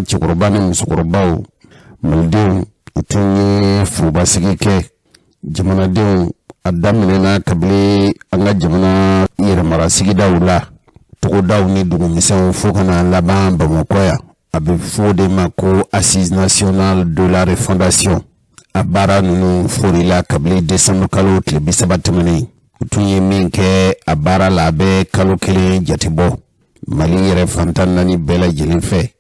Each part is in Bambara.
cɛkɔrɔba ni musokɔrɔbaw, malidenw, u tun ye forobasigi kɛ. Jamanadenw, a daminɛna kabini an ka jamana yɛrɛmara sigidaw la, togodaw ni dugumisɛnw, fo ka na laban Bamakɔ yan. A bɛ fɔ o de ma ko Assise nationale de la refondation. A baara ninnu forila kabini desanburu kalo tile 30 tɛmɛnen. U tun ye min kɛ a baara la, a bɛ kalo 1 jate bɔ. Mali yɛrɛ fan 14 bɛɛ lajɛlen fɛ,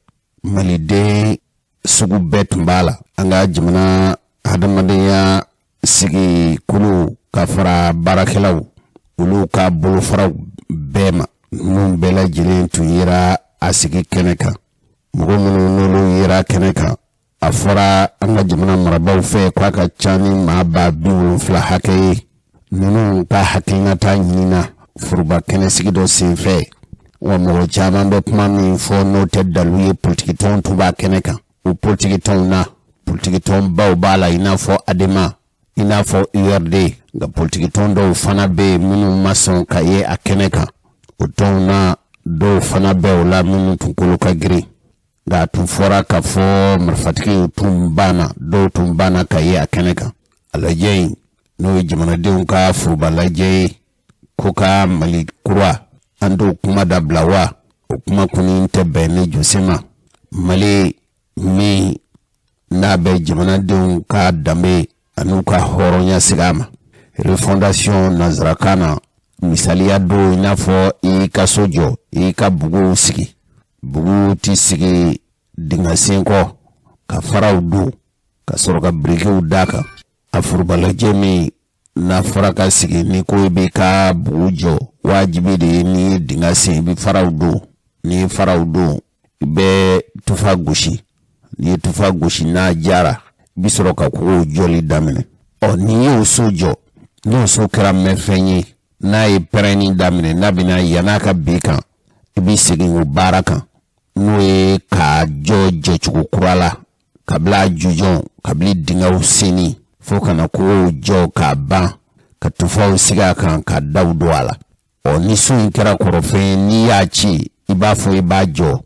maliden sugu bɛɛ tun b'a la, an ka jamana hadamadenya sigi kulu ka fara baarakɛlaw, olu ka bolofaraw bɛɛ ma. Ninnu bɛɛ lajɛlen tun yera a sigi kɛnɛ kan. Mɔgɔ minnu n'olu yera kɛnɛ kan, a fɔra an ka jamana marabaaw fɛ k'a ka ca ni maa 70,000 hakɛ ye. Ninnu ka hakilinata ɲinina foroba kɛnɛsigi dɔ senfɛ. Wa mɔgɔ caman bɛ kuma min fɔ, n'o tɛ dalu ye, politikitɔnw tun b'a kɛnɛ kan. O politikitɔnw na, politikitɔnbaw b'a la, i n'a fɔ ADEMA, i n'a fɔ URD. Nka politikitɔn dɔw fana bɛ yen minnu ma sɔn ka ye a kɛnɛ kan. O tɔnw na, dɔw fana bɛ o la minnu tun kolo ka girin, nka a tun fɔra k'a fɔ marifatigiw tun banna, dɔw tun banna ka ye a kɛnɛ kan. A lajɛ in, n'o ye jamanadenw ka foroba lajɛ ye, ko ka Mali kura, an t'o kuma dabila wa? O kuma kɔni tɛ bɛn ne Jose ma. Mali min n'a bɛ jamanadenw ka danbe an'u ka hɔrɔnya segin a ma, refondation nanzarakan na, misaliya don, i n'a fɔ i ka so jɔ, i ka buguw sigi. Bugu ti sigi dingɛ sen kɔ, ka faraw don ka sɔrɔ ka birikiw d'a kan. A forobalajɛ min n'a fɔra ka sigi, ni ko i b'i ka bugu jɔ, wajibi de ye, n'i ye dingɛ sen, i bɛ faraw don. N'i ye faraw don, i bɛ tufa gosi. N'i ye tufa gosi, n'a jara, i bɛ sɔrɔ ka kogow jɔli daminɛ. Ɔ, n'i y'o so jɔ, n'o so kɛra mɛnfɛn ye, n'a ye pɛrɛnni daminɛ, n'a bɛna yann'a ka bin kan, i bɛ segin o baara kan, n'o ye k'a jɔ jɔcogo kura la, kabila a jujɔn, kabili dingɛw senni, fo ka na kogow jɔ k'a ban, ka tufaw sigi a kan, ka daw don a la. Ɔ, ni so in kɛra kɔrɔfɛn ye, n'i y'a ci, i b'a fɔ i b'a jɔ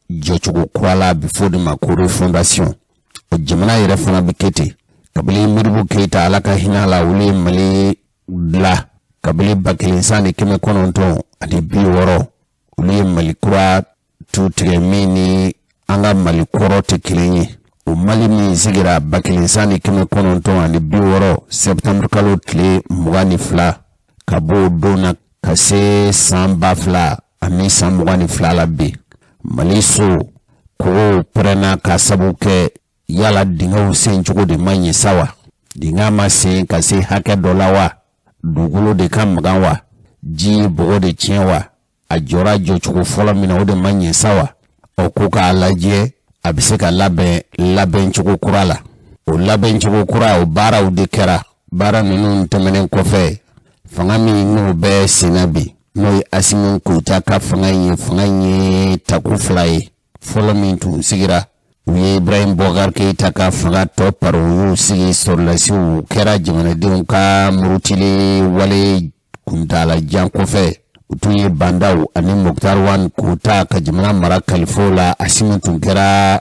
jɔcogo kura la. A bɛ fɔ o de ma ko refondation. O jamana yɛrɛ fana bɛ kɛ ten. Kabini Modibo Keyita, Ala ka hinɛ a la, olu ye Mali bila kabini 1960, olu ye Mali kura tu tigɛ min ni an ka Mali kɔrɔ tɛ kelen ye. O Mali min sigira 1960 sɛptanburu kalo tile 22, ka bɔ o don na ka se san 2022 la bi, Mali so kogow pɛrɛnna ka sabu kɛ yala dingɛw sen cogo de ma ɲɛ sa wa? Dingɛ ma sen ka se hakɛ dɔ la wa? Dugukolo de ka magan wa? Ji ye bɔgɔ de tiɲɛ wa? A jɔra jɔcogo fɔlɔ min na, o de ma ɲɛ sa wa? Ɔ, ko k'a lajɛ, a bɛ se ka labɛn labɛncogo kura la. O labɛncogo kura, o baaraw de kɛra. Baara ninnu tɛmɛnen kɔfɛ, fanga min n'o bɛ senna bi, n'o ye Asimi Goyita ka fanga in ye, fanga in ye tako 2 ye. Fɔlɔ min tun sigira, u ye Ibrahim Boubacar Keïta ka fanga tɔ pari, u y'u sigi. Sɔrɔdasiw kɛra jamanadenw ka murutili wale kuntaala jan kɔfɛ, u tun ye Bah N'Daw ani Moctar Ouane k'u ta ka jamana mara kalifaw la. Asimi tun kɛra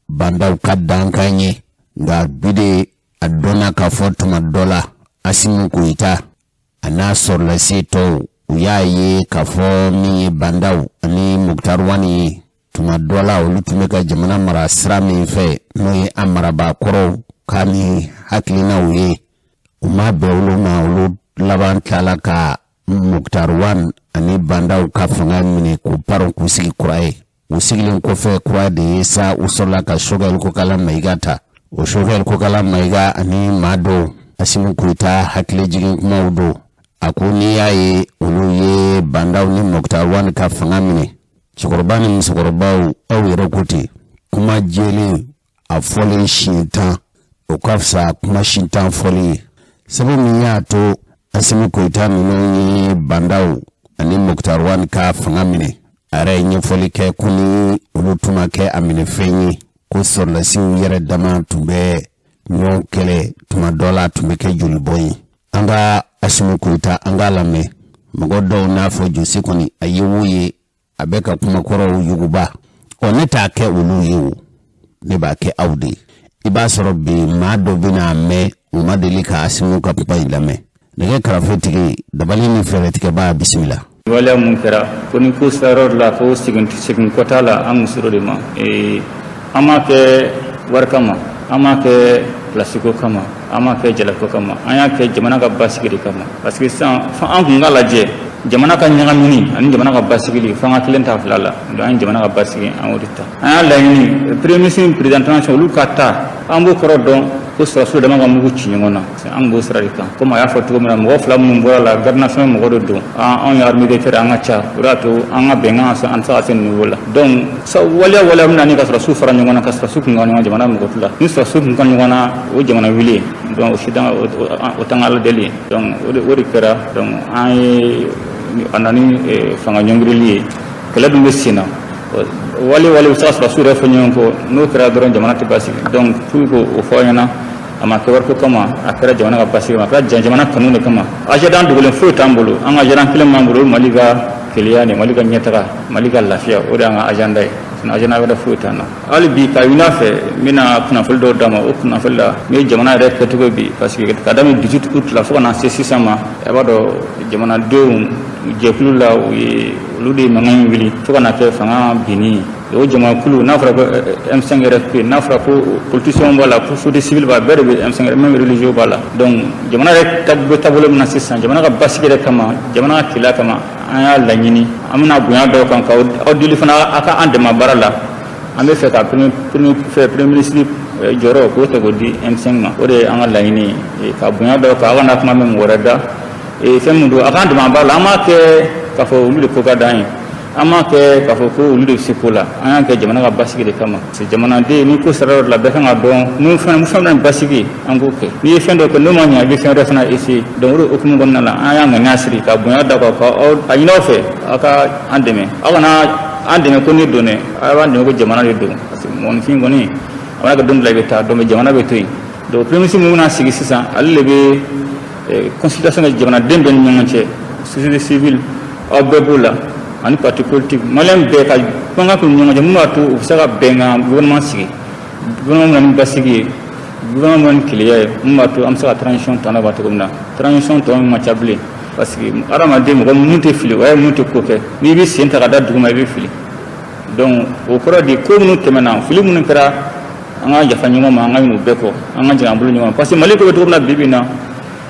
Bah N'Daw ka dankan ye. Nka bi de, a dɔnna k'a fɔ tuma dɔ la, Asimi Goyita a n'a sɔrɔdasi tɔw, u y'a ye k'a fɔ min ye Bah N'Daw ani Moctar Ouane ye, tuma dɔ la, olu tun bɛ ka jamana mara sira min fɛ, n'o ye an marabaa kɔrɔw ka ni hakilinaw ye, u ma bɛn olu ma. Olu laban tilala ka Moctar Ouane ani Bah N'Daw ka fanga minɛ k'u paron k'u sigi kura ye. U sigilen kɔfɛ kura de ye sa, u sɔrɔla ka Choguel Kokalla Maïga ta. O Choguel Kokalla Maïga ani maa dɔw, Asimi Goyita hakili jigin kumaw don. A ko n'i y'a ye olu ye Bah N'Daw ni Moctar Ouane ka fanga minɛ, cɛkɔrɔba ni musokɔrɔbaw, aw yɛrɛ ko ten, kuma jɛlen a fɔlen siɲɛ 10, o ka fisa kuma si 10 fɔlen ye. Sabu min y'a to Asimi Goyita ninnu ye Bah N'Daw ani Moctar Ouane ka fanga minɛ, a yɛrɛ ye ɲɛfɔli kɛ ko ni olu tun ma kɛ a minɛfɛn ye, ko sɔrɔdasiw yɛrɛ dama tun bɛ ɲɔgɔn kɛlɛ, tuma dɔ la a tun bɛ kɛ jolibɔn ye. An ka Asimi Goyita, an k'a lamɛn. Mɔgɔ dɔw n'a fɔ Jose kɔni, a ye o ye, a bɛ ka kumakɔrɔw yuguba. Ɔ, ne t'a kɛ olu ye o. Ne b'a kɛ aw de ye. I b'a sɔrɔ bi maa dɔ bɛna mɛn, u ma deli ka Asimu ka kuma in lamɛn. Nɛgɛ karafetigi, dabali ni fɛɛrɛtigɛbaa, bisimila. Waleya mun kɛra ko ni ko sera yɔrɔ la, ko segin segin kɔ t'a la, an muso de ma. An m'a kɛ wari kama, an m'a kɛ pilasiko kama, an m'a kɛ jalako kama, an y'a kɛ jamana ka basigi de kama, parce que sisan an kun ka lajɛ jamana ka ɲagamini ani jamana ka basigili, fanga kelen ta fila la. Donc an ye jamana ka basigi, an y'o de ta. An y'a laɲini premier ministre, président transition, olu ka taa. An b'o kɔrɔ dɔn ko sɔrɔdasiw dama ka mugu ci ɲɔgɔn na, an b'o sira de kan. Komi a y'a fɔ cogo min na, mɔgɔ fila minnu bɔra la, garde nationale mɔgɔ de don, anw ye armée de terre, an ka ca. O de y'a to an ka bɛnkan, an tɛ se ka se nin niveau la. Donc waleya waleya min na ni ka sɔrɔdasiw fara ɲɔgɔn na, ka sɔrɔdasiw kun ka ɲɔgɔn jamana mɔgɔ fila ni sɔrɔdasiw kun ka ɲɔgɔn na, o jamana wuli. Donc o si o t'an ka ala deli ye. Donc o de kɛra. Donc an ye a na ni fanga ɲɔngirili ye, kɛlɛ dun bɛ sen na. Wale wale bɛ se ka sɔrɔdasiw yɛrɛ fɔ ɲɔgɔn kɔ, n'o kɛra dɔrɔn, jamana tɛ basigi. Donc pour que o fɔ aw ɲɛna, a ma kɛ wariko kama, a kɛra jamana ka basigi ma, a kɛra jamana kanu de kama. Agenda dogolen foyi t'an bolo. An ka agenda kelen b'an bolo: Mali ka keleya ni Mali ka ɲɛtaga, Mali ka lafiya, o de y'an ka agenda ye. Agenda wɛrɛ foyi t'an na. Hali bi, ka ɲini a fɛ, n bɛna kunnafoni dɔw d'a ma. O kunnafoni la, n bɛ jamana yɛrɛ kɛcogo bi, parce que ka daminɛ 18 août la fo ka na se sisan ma, a b'a dɔn jamanadenw jɛkulu la, u ye olu de ye mankan in wuli fo ka na kɛ fanga binni ye. O jamakulu, n'a fɔra ko M5 RFP, n'a fɔra ko politiciens b'a la, ko société civile b'a bɛɛ de bɛ M5, même religieux b'a la. Donc jamana yɛrɛ bɛ taabolo min na sisan, jamana ka basigi yɛrɛ kama, jamana ka keleya kama, an y'a laɲini, an bɛna bonya dɔw kan ka aw deli fana, aw ka an dɛmɛ baara la. An bɛ fɛ ka premier ministre jɔyɔrɔ k'o ta k'o di M5 ma. O de ye an ka laɲini ye, ka bonya dɔw kan. Aw kana kuma mɛn mɔgɔ wɛrɛ da. Fɛn min don, a k'an dɛmɛ baara la. An b'a kɛ k'a fɔ olu de ko ka d'an ye, an m'a kɛ k'a fɔ ko olu de bɛ se ko la, an y'a kɛ jamana ka basigi de kama. Parce que jamanaden, ni ko sera yɔrɔ la, bɛɛ kan ka dɔn mun fɛn fɛn bɛna basigi, an k'o kɛ. N'i ye fɛn dɔ kɛ n'o ma ɲɛ, i bɛ fɛn wɛrɛ fana essayer. Donc o de hukumu kɔnɔna la, an y'a ŋaniya siri ka bonya da kan, ka aw a ɲini aw fɛ, aw ka an dɛmɛ. Aw kana an dɛmɛ ko ne don dɛ, aw b'an dɛmɛ ko jamana de don, parce que mɔgɔninfin kɔni, a mana kɛ don dɔ la, i bɛ taa. Donc jamana bɛ to yen. Donc premier ministre min bɛna sigi sisan, ale de bɛ consultation kɛ jamanaden bɛɛ ni ɲɔgɔn cɛ, société civile, aw bɛɛ b'o la, ani parti politique malien bɛɛ, ka kumakan k'u ni ɲɔgɔn cɛ mun b'a to u bɛ se ka bɛnkan gouvernement sigi, gouvernement min na ni basigi ye, gouvernement min na ni keleya ye, mun b'a to an bɛ se ka transition tɔ laban cogo min na. Transition tɔ min man ca bilen, parce que hadamaden, mɔgɔ mun tɛ fili, o ye mun tɛ ko kɛ, n'i bɛ sen ta ka da duguma, i bɛ fili. Donc o kɔrɔ di, ko minnu tɛmɛna, fili minnu kɛra, an ka yafa ɲɔgɔn ma, an ka ɲinɛ o bɛɛ kɔ, an ka jigin an bolo ɲɔgɔn ma, parce que Mali ko bɛ cogo min na bi bi in na,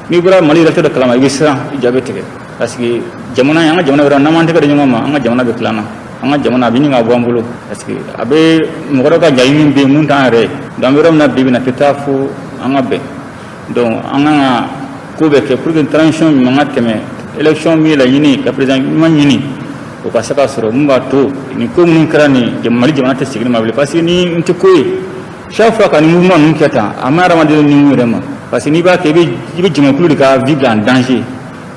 n'i bɔra Mali yɛrɛ dɔ kalama, i bɛ siran, i ja bɛ tigɛ, parce que jamana an ka jamana wɛrɛ, n'an m'an tɛgɛ di ɲɔgɔn ma, an ka jamana bɛ tila an na, an ka jamana a bɛ ɲini ka bɔ an bolo, parce que a bɛ mɔgɔ dɔ ka laɲini bɛ yen mun t'an yɛrɛ ye. Donc an bɛ yɔrɔ min na bi bi in na, tɛ taa fo an ka bɛn. Donc an kan ka ko bɛɛ kɛ pour que transition ɲuman ka tɛmɛ, élection min ye laɲini ka président ɲuman ɲini, o ka se ka sɔrɔ, mun b'a to nin ko minnu kɛra nin, Mali jamana tɛ segin ma bilen, parce que ni n tɛ ko ye, chaque fois ka ni mouvement ninnu kɛ tan, a ma hadamaden ni yɛrɛ ma, parce que n'i b'a kɛ, i bɛ jamakulu de ka vie bila en danger,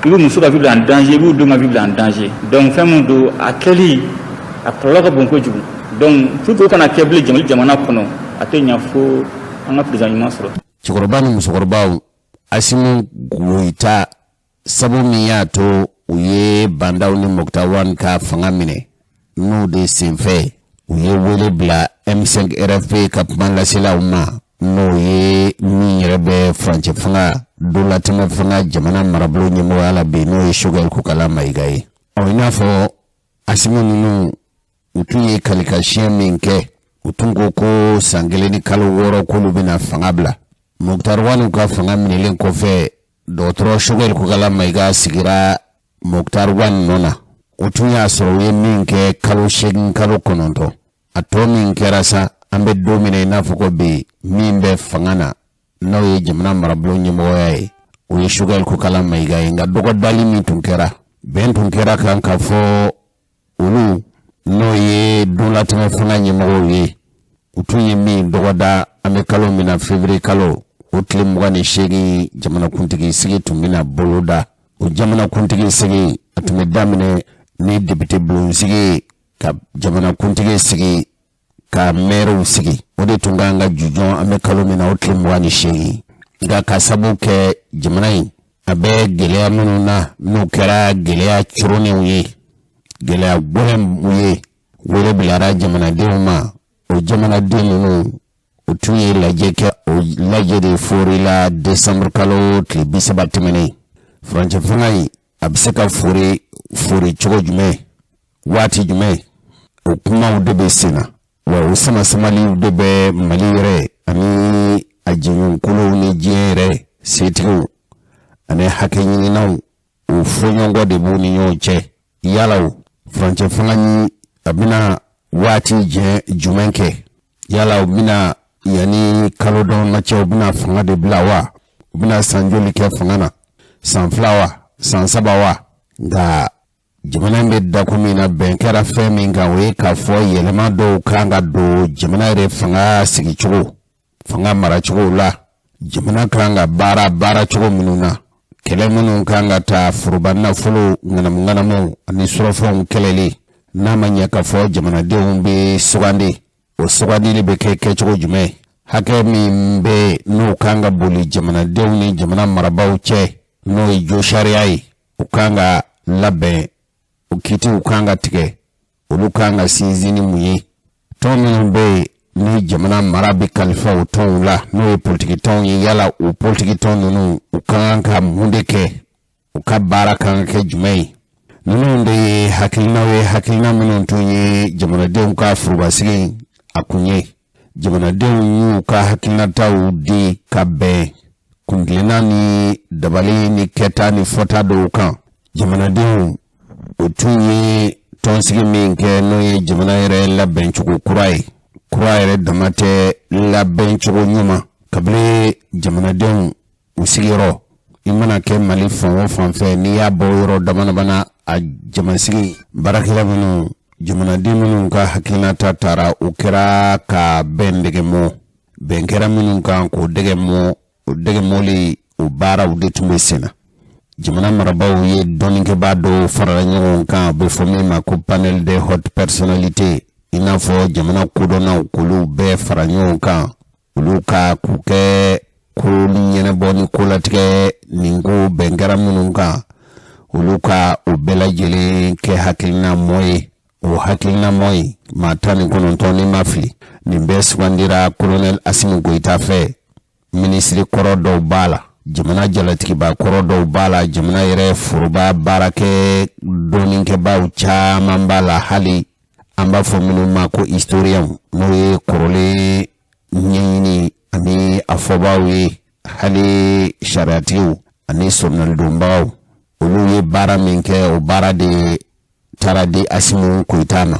i bɛ muso ka vie bila en danger, i b'u denw ka vie bila en danger. Donc fɛn min don, a kɛli a kɔlɔlɔ ka bon kojugu. Donc pour que o kana kɛ bilen jamana kɔnɔ, a tɛ ɲɛ fo an ka président ɲuman sɔrɔ. Cɛkɔrɔba ni musokɔrɔbaw, Asimu Goyita, sabu min y'a to u ye Bah N'Daw ni Moctar Ouane ka fanga minɛ, n'o de senfɛ u ye wele bila M5 RFP ka kuma laselaw ma, n'o ye min yɛrɛ bɛ furancɛ fanga donlatɛmɛ fanga jamana marabolo ɲɛmɔgɔya la bi, n'o ye Choguel Kokalla Maïga ye. Ɔ, i n'a fɔ Asimu ninnu, u tun ye kalikasiyɛn min kɛ, u tun ko ko san 1 ni kalo 6 k'olu bɛna fanga bila. Moctar Ouane ka fanga minɛlen kɔfɛ, dɔgɔtɔrɔ Choguel Kokalla Maïga sigira Moctar Ouane nɔ na. O tun y'a sɔrɔ u ye min kɛ kalo 8, kalo 9, a tɔ min kɛra sa, an bɛ don min na i n'a fɔ ko bi, min bɛ fanga na, n'o ye jamana marabolo ɲɛmɔgɔya ye, o ye Choguel Kokalla Maïga ye. Nka dɔgɔdali min tun kɛra, bɛn tun kɛra kan ka fɔ olu, n'o ye donlatɛmɛ fanga ɲɛmɔgɔw ye, u tun ye min dɔgɔda, an bɛ kalo min na, février kalo o tile 28, jamanakuntigi sigi tun bɛna boloda. O jamanakuntigi sigi, a tun bɛ daminɛ ni député bulonsigi, ka jamanakuntigi sigi, ka mɛriw sigi. O de tun kan ka jujɔn an bɛ kalo min na, o tile 28. Nka ka sabu kɛ jamana in a bɛ gɛlɛya minnu na, n'o kɛra gɛlɛya curunenw ye, gɛlɛya gɛlɛnw ye, wele bilara jamanadenw ma. O jamanaden ninnu O tun ye lajɛ kɛ, o lajɛ de forila décembre kalo tile 30 tɛmɛnen. Furancɛ fanga in, a bɛ se ka fori fori cogo jumɛn, waati jumɛn? O kumaw de bɛ sen na wa o sama-samaliw de bɛ Mali yɛrɛ ani a jɛɲɔgɔnkolow ni diɲɛ yɛrɛ setigiw ani hakɛ ɲininaw, o fɔɲɔgɔnkɔ de b'u ni ɲɔgɔn cɛ. Yala o furancɛ fanga in, a bɛna waati jɛ jumɛn kɛ? Yala u bɛna yanni kalo dɔn cɛ, u bɛna fanga de bila wa? U bɛna san joli kɛ fanga na? San 2 wa, san 3 wa? Nka jamana in bɛ dakun min na, bɛn kɛra fɛn min kan, o ye k'a fɔ yɛlɛma dɔw kan ka don jamana yɛrɛ fanga sigicogo, fanga maracogo la, jamana kan ka baara baaracogo minnu na, kɛlɛ minnu kan ka ta, foroba nafolo ŋanamu-ŋanamu ani surɔfɛnw kɛlɛli. N'a ma ɲɛ k'a fɔ jamanadenw bɛ sugandi, o sugandili bɛ kɛ kɛcogo jumɛn? Hakɛ min bɛ n'o kan ka boli jamanadenw ni jamana marabaaw cɛ, n'o ye jo sariya ye, o kan ka labɛn, o kitiw kan ka tigɛ, olu kan ka sinsin ni mun ye? Tɔn minnu bɛ yen ni jamana mara bɛ kalifa o tɔnw la, n'o ye politiki tɔnw ye, yala o politiki tɔn ninnu, u ka kan ka mun de kɛ? U ka baara kan ka kɛ jumɛn ye? Ninnu de ye hakilinaw ye, hakilina minnu tun ye jamanadenw ka forobasigi a kun ye. Jamanadenw y'u ka hakilinataw di ka bɛn kuntilenna ni dabali ni kɛta ni fɔta dɔw kan. Jamanadenw o tun ye tɔnsigi min kɛ, n'o ye jamana yɛrɛ labɛncogo kura ye, kura yɛrɛ dama tɛ, labɛncogo ɲuman. Kabini jamanadenw u sigiyɔrɔ i mana kɛ Mali fan o fan fɛ, n'i y'a bɔ yɔrɔ damadamana, a jamasigi baarakɛla minnu, jamanaden minnu ka hakilinata taara, o kɛra ka bɛn dɛgɛ mɔ, bɛn kɛra minnu kan k'o dɛgɛ mɔ. O dɛgɛ mɔli, o baaraw de tun bɛ sen na. Jamana marabaaw ye dɔnnikɛbaa dɔw farala ɲɔgɔn kan, a bɛ fɔ min ma ko panel des hautes personnalités, i n'a fɔ jamana kodɔnnaw, k'olu bɛɛ fara ɲɔgɔn kan, olu ka k'u kɛ ko ɲɛnabɔ ni kolatigɛ nin ko bɛn kɛra minnu kan, olu ka o bɛɛ lajɛlen kɛ hakilina mɔ ye. O hakilina mɔ ye maa 19, ni ma fili. Nin bɛɛ sugandira colonel Asimi Goyita fɛ. Minisiri kɔrɔ dɔw b'a la, jamana jalatigiba kɔrɔ dɔw b'a la, jamana yɛrɛ foroba baarakɛ dɔnnikɛbaaw caman b'a la, hali an b'a fɔ minnu ma ko historienw, n'o ye kɔrɔlen ɲɛɲini ani a fɔbaaw ye, hali sariyatigiw ani sɔrɔnalidonbagaw. Olu ye baara min kɛ, o baara de taara di Asimi Goyita ma.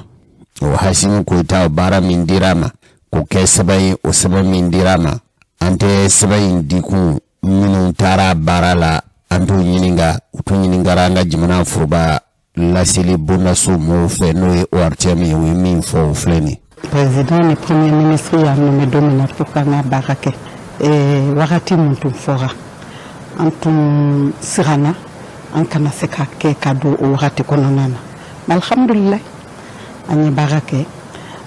O Asimi Goyita, o baara min dira a ma k'o kɛ sɛbɛn ye, o sɛbɛn min dira a ma, an tɛ sɛbɛn in dikun minnu taara baara la, an t'u ɲininka. U t'u ɲininkara an ka jamana foroba laseli bondaso mɔgɔw fɛ, n'o ye ORTM ye. U ye min fɔ, o filɛ nin. Président ni premier ministre y'a nommé don min na pour qu'an ka baara kɛ, wagati min tun fɔra, an tun siranna an kana se ka kɛ ka don o wagati kɔnɔna na. Alhamdulilayi, an ye baara kɛ,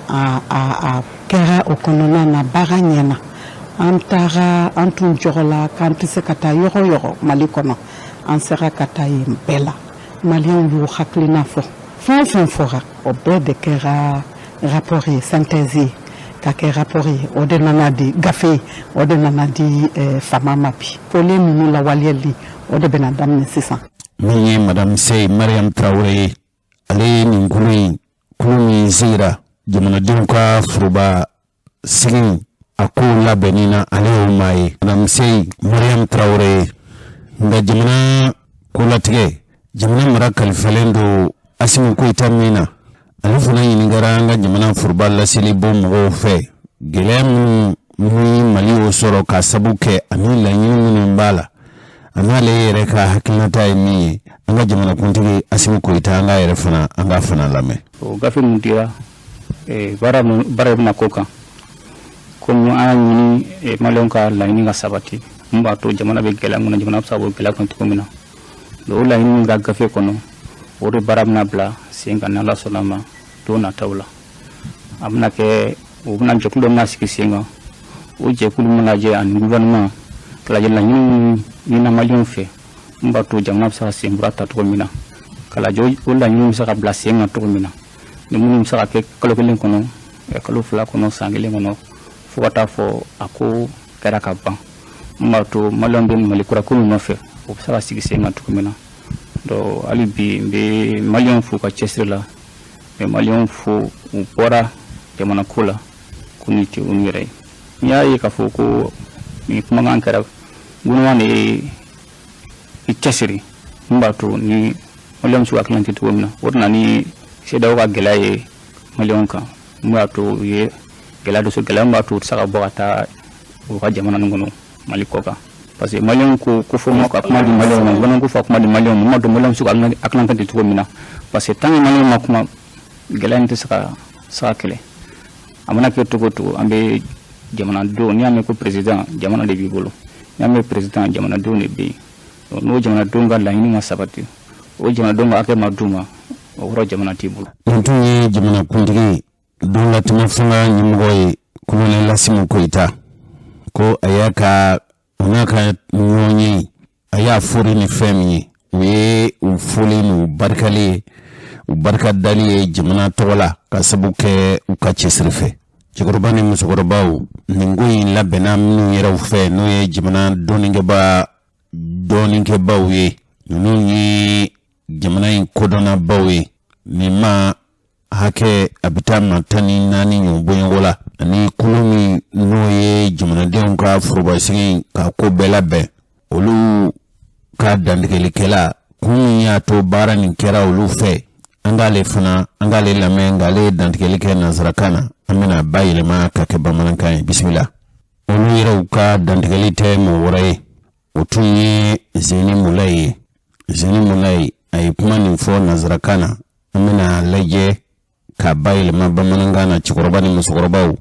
a kɛra o kɔnɔna na, baara ɲɛna. An taara, an tun jɔrɔla k'an tɛ se ka taa yɔrɔ o yɔrɔ Mali kɔnɔ, an sera ka taa yen bɛɛ la. Maliyɛnw y'u hakilina fɔ, fɛn o fɛn fɔra, o bɛɛ de kɛra rapport ye, synthèse ye ka kɛ rapport ye. O de nana di gafe ye, o de nana di faama ma. Bi fɔlen ninnu lawaleyali, o de bɛna daminɛ sisan. Min ye madame Sey Mariam Tarawele ye, ale ye nin kulu in, kulu min sigira jamanadenw ka foroba sigi a ko labɛnni na, ale y'o maa ye, madame Sey Mariam Tarawele ye. Nka jamana kolatigɛ, jamana mara kalifalen don Asimi Goyita min na, ale fana ɲininkara an ka jamana foroba laseli bon mɔgɔw fɛ, gɛlɛya minnu ni Mali y'o sɔrɔ ka sabu kɛ ani laɲini minnu b'a la, a n'ale yɛrɛ ka hakilinata ye min ye. An ka jamanakuntigi Asimi Goyita, an ka yɛrɛ fana, an ka fana lamɛn. O gafe ninnu dira, baara baara bɛna ko kan, komi an y'a ɲini maliyɛnw ka laɲini ka sabati, mun b'a to jamana bɛ gɛlɛya mun na, jamana bɛ se ka bɔ gɛlɛya kɔnɔ cogo min na. O laɲini min ka gafe kɔnɔ, o de baara bɛna bila sen kan n'Ala sɔnna ma don nataw la. A bɛna kɛ, o bɛna jɛkulu dɔ bɛna sigi sen kan. O jɛkulu bɛna lajɛ ani gouvernement ka lajɛ laɲini minnu ɲinina maliyɛnw fɛ, mun b'a to jamana bɛ se ka senkura ta cogo min na, ka lajɛ o laɲiniw bɛ se ka bila sen kan cogo min na, ni minnu bɛ se ka kɛ kalo 1 kɔnɔ, kalo 2 kɔnɔ, san 1 kɔnɔ. Fo ka taa fɔ a ko kɛra ka ban, mun b'a to Maliyɛnw bɛ Mali kura ko min nɔfɛ, o bɛ se ka sigi sen kan cogo min na. Donc hali bi, n bɛ Maliyɛnw fo ka cɛsiri la, n bɛ Maliyɛnw fo, u bɔra jamana ko la ko ni tɛ u yɛrɛ ye. N'i y'a ye k'a fɔ ko nin kumakan kɛra, gouvernement de ye i cɛsiri mun b'a to ni Maliyɛnw bɛ se ka hakilina di cogo min na. O de nana ni CEDEAO ka gɛlɛya ye Maliyɛnw kan, mun b'a to u ye gɛlɛya dɔ sɔrɔ, gɛlɛya min b'a to u tɛ se ka bɔ ka taa u ka jamana nin kɔnɔ, Mali kɔ kan, parce que Maliyɛnw ko ko fo ka kuma di Maliyɛnw ma. Gouvernement ko fo ka kuma di Maliyɛnw ma, mun b'a to Maliyɛnw bɛ se ka hakilina di cogo min na, parce que tant que Maliyɛnw ma kuma, gɛlɛya in tɛ se ka kɛlɛ. A mana kɛ cogo o cogo, an bɛ jamanadenw, n'i y'a mɛn ko président, jamana de b'i bolo. N'i y'a mɛn président, jamanadenw de bɛ yen. N'o jamanadenw ka laɲini ma sabati, o jamanadenw ka hakɛ ma d'u ma, o kɔrɔ jamana t'i bolo. Nin tun ye jamanakuntigi donlatɛmɛ fanga ɲɛmɔgɔ ye, Kolonɛli Asimi Goyita. Ko a y'a ka o n'a ka ɲɔgɔn ye, a y'a fori ni fɛn min ye, o ye u foli n'u barikali ye, u barika dali ye jamana tɔgɔ la, ka sabu kɛ u ka cɛsiri fɛ. Cɛkɔrɔba ni musokɔrɔbaw, nin ko in labɛnna minnu yɛrɛw fɛ, n'o ye jamana dɔɔninkɛbaw ye, ninnu ye jamana in kodɔnnabaw ye. Nin ma hakɛ a bɛ taa maa 14 ɲɔgɔn bɔɲɔgɔn la, ani kulu min n'o ye jamanadenw ka forobasigi ka ko bɛɛ labɛn, olu ka dantigɛlikɛla. Kun min y'a to baara nin kɛra olu fɛ, an k'ale fana, an k'ale lamɛn, nka ale ye dantigɛli kɛ nansarakan na, an bɛna bayɛlɛma ka kɛ bamanankan ye. Bisimila. Olu yɛrɛw ka dantigɛli tɛ mɔgɔ wɛrɛ ye, o tun ye Zeni Mulayi ye. Zeni Mulayi, a ye kuma nin fɔ nansarakan na, an bɛna lajɛ k'a bayɛlɛma bamanankan na. Cɛkɔrɔba ni musokɔrɔbaw,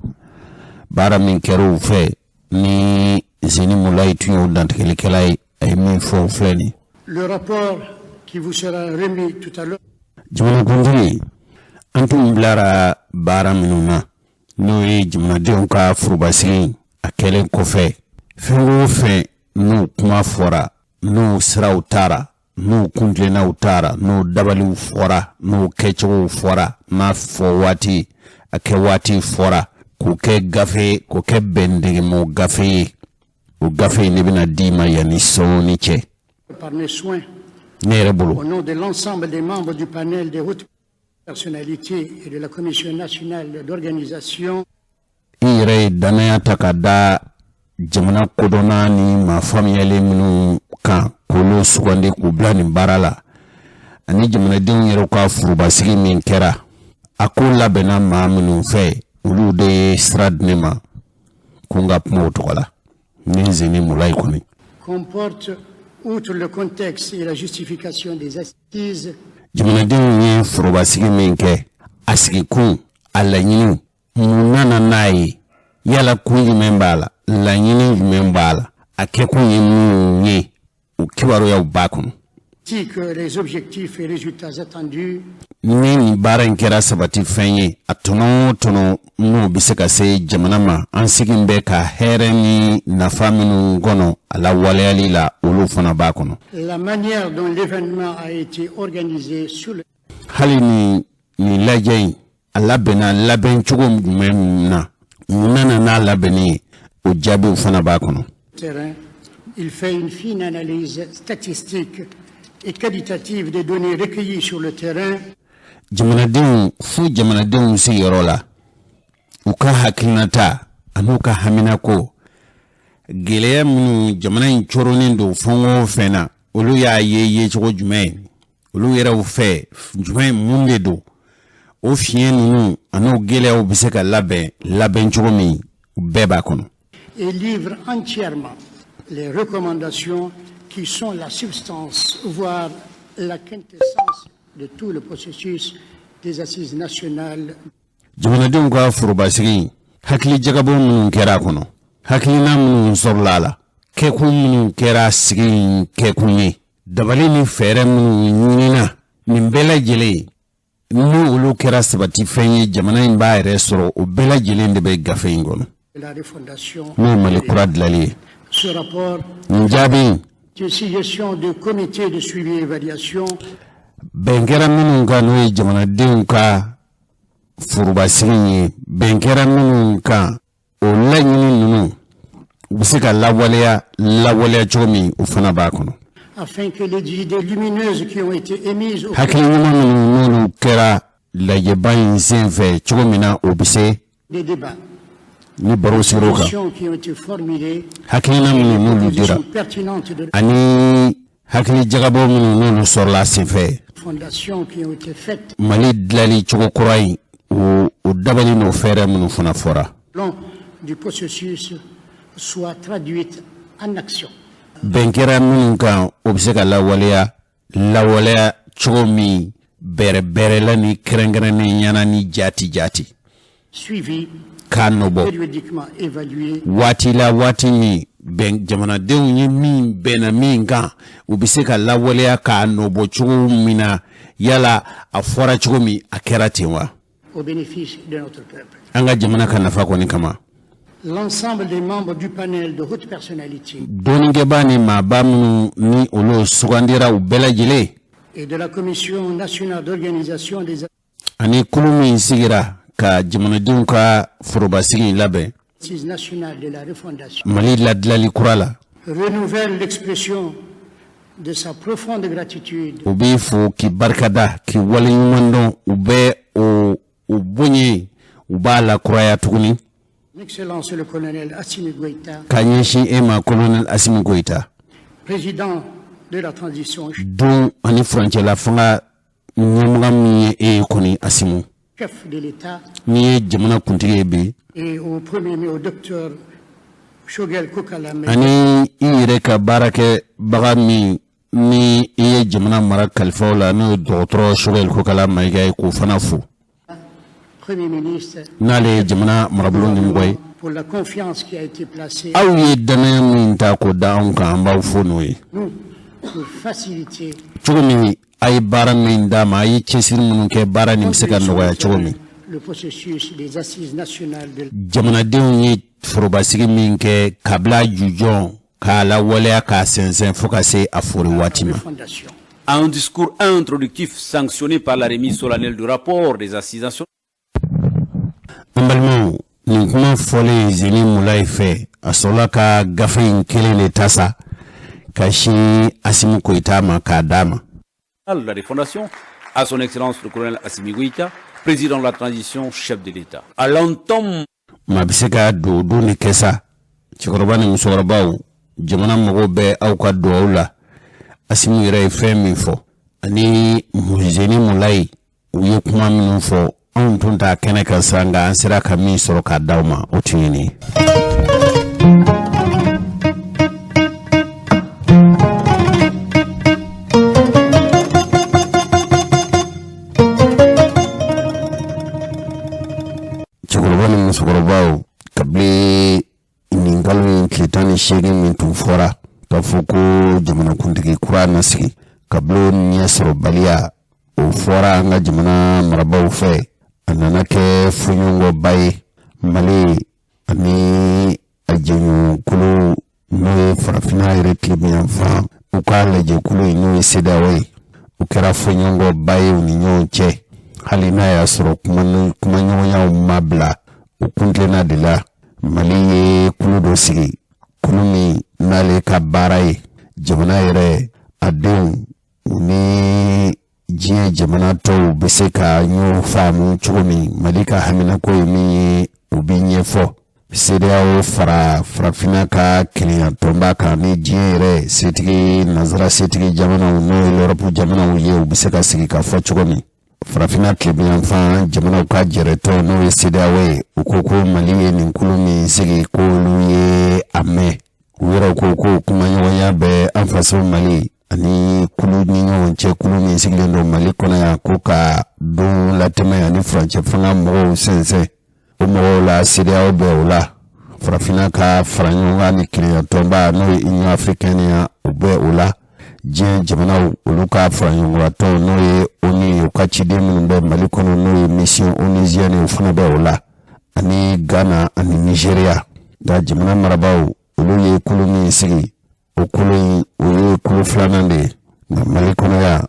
baara min kɛra u fɛ, ni Zeni Mulayi tun y'o dantigɛlikɛla ye, a ye min fɔ o filɛ nin. Le rapport qui vous sera remis tout à l'heure. Jamanakuntigi, an tun bilara baara minnu na, n'o ye jamanadenw ka forobasigi, a kɛlen kɔfɛ, fɛn o fɛn n'u kuma fɔra, n'u siraw taara, n'u kuntilennaw taara, n'u dabaliw fɔra, n'u kɛcogow fɔra, n'a fɔ waati, a kɛ waati fɔra, k'o kɛ gafe, k'o kɛ bɛndegemo gafe ye, o gafe in de bɛna d'i ma yanni sɔɔni cɛ. Par mes soins, Ne yɛrɛ bolo, au nom de l'ensemble des membres du panel des hautes personnalités et de la Commission nationale d'organisation, i yɛrɛ ye danaya ta ka da jamana kodɔnna ni maa faamuyalen minnu kan, k'olu sugandi k'u bila nin baara la, ani jamanadenw yɛrɛ ka forobasigi min kɛra, a ko labɛnna maa minnu fɛ, olu de ye sira di ne ma ko n ka kuma o tɔgɔ la, ni Zeni Mulayi kɔni. Comporte, outre le contexte et la justification des assises, Jamanadenw ye forobasigi min kɛ, a sigikun, a laɲiniw, mun nana n'a ye? Yala kun jumɛn b'a la? Laɲini jumɛn b'a la? A kɛkun ye mun ye? O kibaruyaw b'a kɔnɔ. Ainsi que les objectifs et résultats attendus, Ni nin baara in kɛra sabati fɛn ye, a tɔnɔ o tɔnɔ n'o bɛ se ka se jamana ma, an sigi bɛ ka hɛrɛ ni nafa minnu kɔnɔ a la waleyali la, olu fana b'a kɔnɔ. La manière dont l'événement a été organisé sur le Hali ni nin lajɛ in, a labɛnna labɛn cogo jumɛn na, mun nana n'a labɛnni ye, o jaabiw fana b'a kɔnɔ. Terrain. Il fait une fine analyse statistique et qualitative des données recueillies sur le terrain Jamanadenw fo jamanadenw sigiyɔrɔ la, u ka hakilinata an'u ka haminako, gɛlɛya minnu jamana in coronnen don fɛn o fɛn na, olu y'a ye yecogo jumɛn ye, olu yɛrɛw fɛ jumɛn, mun de don, o fiɲɛ ninnu an'o gɛlɛyaw bɛ se ka labɛn labɛn cogo min, u bɛɛ b'a kɔnɔ. Et livre entièrement les recommandations qui sont la substance, voire la quintessence de tout le processus des assises nationales. Jamanadenw ka forobasigi, hakili jagabɔ minnu kɛra a kɔnɔ, hakilina minnu sɔrɔla a la, kɛkun minnu kɛra sigi in kɛkun ye, dabali ni fɛɛrɛ minnu ɲinina, nin bɛɛ lajɛlen, ni olu kɛra sabatifɛn ye, jamana in b'a yɛrɛ sɔrɔ, o bɛɛ lajɛlen de bɛ gafe in kɔnɔ, de la refondation. N'o ye Mali kura dilanli ye. Ce rapport Nin jaabi in est une suggestion du comité de suivi et évaluation bɛn kɛra minnu kan, n'o ye jamanadenw ka forobasigi ye, bɛn kɛra minnu kan. O laɲini ninnu u bɛ se ka lawaleya lawaleya cogo min, o fana b'a kɔnɔ. Afin que les idées lumineuses qui ont été émises au Hakili ɲuman minnu n'olu kɛra lajɛba in senfɛ cogo min na, o bɛ se des débats, ni baro sera o kan, questions qui ont été formulées, hakilina minnu n'olu dira, propositions pertinentes de ani hakili jagabɔ minnu n'olu sɔrɔla a senfɛ, fondations qui ont été faites Mali dilali cogo kura in, o dabali n'o fɛɛrɛ minnu fana fɔra long du processus soient traduites en action. Bɛn kɛra minnu kan, o bɛ se ka lawaleya lawaleya cogo min bɛrɛbɛrɛla ni kɛrɛnkɛrɛnnen ɲɛna ni jati jati Suivies, k'a nɔbɔ périodiquement évaluées waati la, waati min bɛn jamanadenw ye min bɛnna min kan, u bɛ se ka lawaleya k'a nɔbɔ cogo min na, yala a fɔra cogo min, a kɛra ten wa? Au bénéfice de notre peuple. An ka jamana ka nafa kɔni kama. L'ensemble des membres du panel de haute personnalité Dɔnnikɛbaa ni maaba minnu ni olu sugandira, u bɛɛ lajɛlen et de la Commission nationale d'organisation des ani kulu min sigira ka jamanadenw ka forobasigi in labɛn assises nationales de la refondation Mali ladilali kura la, renouvelle l'expression de sa profonde gratitude u b'i fo k'i barikada, k'i waleɲuman dɔn. U bɛ o bonya, u b'a lakuraya tuguni Excellence le colonel Assimi Goïta, ka ɲɛsin e ma, colonel Asimi Goyita, président de la transition, don ani furancɛla fanga ɲɛmɔgɔ min ye e ye kɔni, Asimu, chef de l'État, n'i ye jamana kuntigi ye bi, et au premier au docteur Choguel Kokalla Maïga, ani i yɛrɛ ka baarakɛbaga min ni i ye jamana mara kalifaw la, n'o ye dɔgɔtɔrɔ Choguel Kokalla Maïga ye, k'o fana fo, Premier ministre, n'ale ye jamana marabolo ɲɛmɔgɔ ye. Pour la confiance qui a été placée Aw ye danaya min ta k'o da anw kan, an b'aw fo n'o ye. nous pour faciliter Cogo min a ye baara min d'a ma, a ye cɛsiri minnu kɛ, baara nin bɛ se ka nɔgɔya cogo min. Le processus des assises nationales de Jamanadenw ye forobasigi min kɛ kabila jujɔn k'a lawaleya k'a sɛnsɛn fo ka se a fori waati ma. Refondation. À un discours introductif sanctionné par la remise solennelle du rapport des assises nationales An balimaw, nin kuma fɔlen Zeni Mulayi fɛ, a sɔrɔla ka gafe in kelen de ta sa ka sin Asimi Koyita ma k'a d'a ma. De la refondation à son Excellence le colonel Assimi Goïta, président de la transition, chef de l'État. À l'entame Maa bɛ se ka don don de kɛ sa. Cɛkɔrɔba ni musokɔrɔbaw, jamana mago bɛ aw ka dugawu la. Asimi yɛrɛ ye fɛn min fɔ ani Zeni Mulayi u ye kuma minnu fɔ, anw tun t'a kɛnɛ kan sa, nka an sera ka min sɔrɔ k'a d'aw ma, o tun ye nin ye. Cɛkɔrɔba ni musokɔrɔbaw, kabini nin kalo in tile 18 min tun fɔra k'a fɔ ko jamanakuntigi kura na sigi, kabini o ɲɛsɔrɔbaliya o fɔra an ka jamana marabaaw fɛ, a nana kɛ fɔɲɔgɔnkɔba ye Mali ani a jɛɲɔgɔnkulu, n'o ye farafinna yɛrɛ tilebinyanfan u ka lajɛkulu ye, n'o ye CEDEAO ye. O kɛra fɔɲɔgɔnkɔba ye u ni ɲɔgɔn cɛ, hali n'a y'a sɔrɔ kumaɲɔgɔnyaw ma bila o kuntilenna de la. Mali ye kulu dɔ sigi, kulu min n'ale ka baara ye jamana yɛrɛ a denw u ni diɲɛ jamana tɔw bɛ se ka ɲɔgɔn faamu cogo min, Mali ka haminako ye min ye, o bɛ ɲɛfɔ CEDEAO fara farafinna ka kelenya tɔnba kan ni diɲɛ yɛrɛ setigi nanzara setigi jamanaw, n'o ye l'Europe jamanaw ye, u bɛ se ka sigi ka fɔ cogo min. Farafinna tilebinyanfan jamanaw ka jɛrɛtɔn, n'o ye CEDEAO ye, u ko ko Mali ye nin kulu min sigi, k'olu ye a mɛn. U yɛrɛ ko ko kumaɲɔgɔnya bɛ an faso Mali ani kulu ni ɲɔgɔn cɛ, kulu min sigilen don Mali kɔnɔ yan, ko ka don latɛmɛ ani furancɛ fanga mɔgɔw sɛnsɛn. O mɔgɔw la, CEDEAO bɛ o la, farafinna ka fara ɲɔgɔn kan ni kelenya tɔnba, n'o ye Union africaine ye, o bɛ o la, diɲɛ jamanaw olu ka fara ɲɔgɔn kan tɔn, n'o ye ONU ye, u ka ciden minnu bɛ Mali kɔnɔ, n'o ye mission onusienne ye, o fana bɛ o la, ani Ghana ani Nigeria. Nka jamana marabaaw olu ye kulu min sigi, o kulu in, o ye kulu filanan de ye. Nka Mali kɔnɔ yan,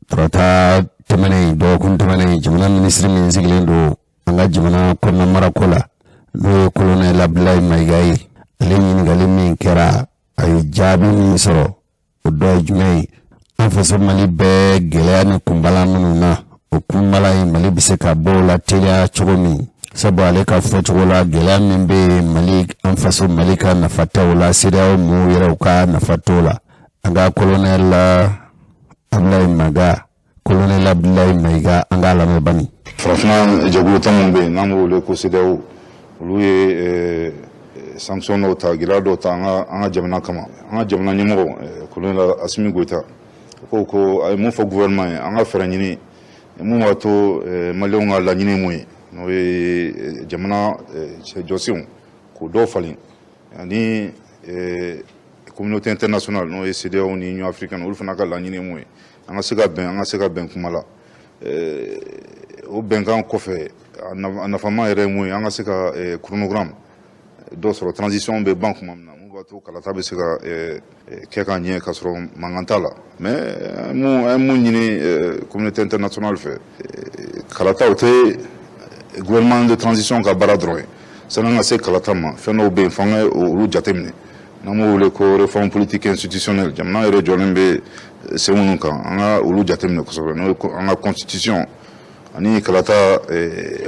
tarata tɛmɛnen, dɔgɔkun tɛmɛnen, jamana minisiri min sigilen don an ka jamana kɔnɔna marako la, n'o ye kolonɛli Abdoulaye Mayiga ye. Ale ɲininkali min kɛra, a ye jaabi min sɔrɔ, o dɔ ye jumɛn ye? An faso Mali bɛ gɛlɛya ni kunbala minnu na, o kunbala in, Mali bɛ se ka bɔ o la teliya cogo min? Sabu ale ka fɔcogo la, gɛlɛya min bɛ yen Mali, an faso Mali ka nafa tɛ o la, CEDEAO mɔgɔw yɛrɛw ka nafa t'o la. An ka kolonɛli Abdoulaye Mayiga, kolonɛli Abdoulaye Mayiga, an k'a lamɛn bani. Farafinna jɛkulu tɔn minnu bɛ yen n'an b'o wele ko CEDEAO, olu ye sanction dɔw ta, gɛlɛya dɔw ta an ka jamana kama. An ka jamana ɲɛmɔgɔ, colonel Assimi Goïta, ko a ye mun fɔ gouvernement ye? An ka fɛɛrɛ ɲini mun b'a to maliyɛnw ka laɲini mun ye, n'o ye jamana jɔsenw k'o dɔw falen, ani communauté internationale, n'o ye CEDEAO ni Union africaine, olu fana ka laɲini mun ye, an ka se ka bɛn, an ka se ka bɛn kuma la. O bɛnkan kɔfɛ, a nafama yɛrɛ ye mun ye? An ka se ka chronogramme dɔ sɔrɔ, transition bɛ ban kuma min na, mun b'a to kalata bɛ se ka kɛ ka ɲɛ ka sɔrɔ mankan t'a la. Mais mun an ye mun ɲini communauté internationale fɛ? Kalata, o tɛ gouvernement de transition ka baara dɔrɔn ye. Sani an ka se kalata ma, fɛn dɔw bɛ yen f'an ka olu jateminɛ, n'an b'o wele ko réforme politique institutionnelle. Jamana yɛrɛ jɔlen bɛ sen minnu kan, an ka olu jateminɛ kosɛbɛ, n'o ye an ka constitution ani kalata,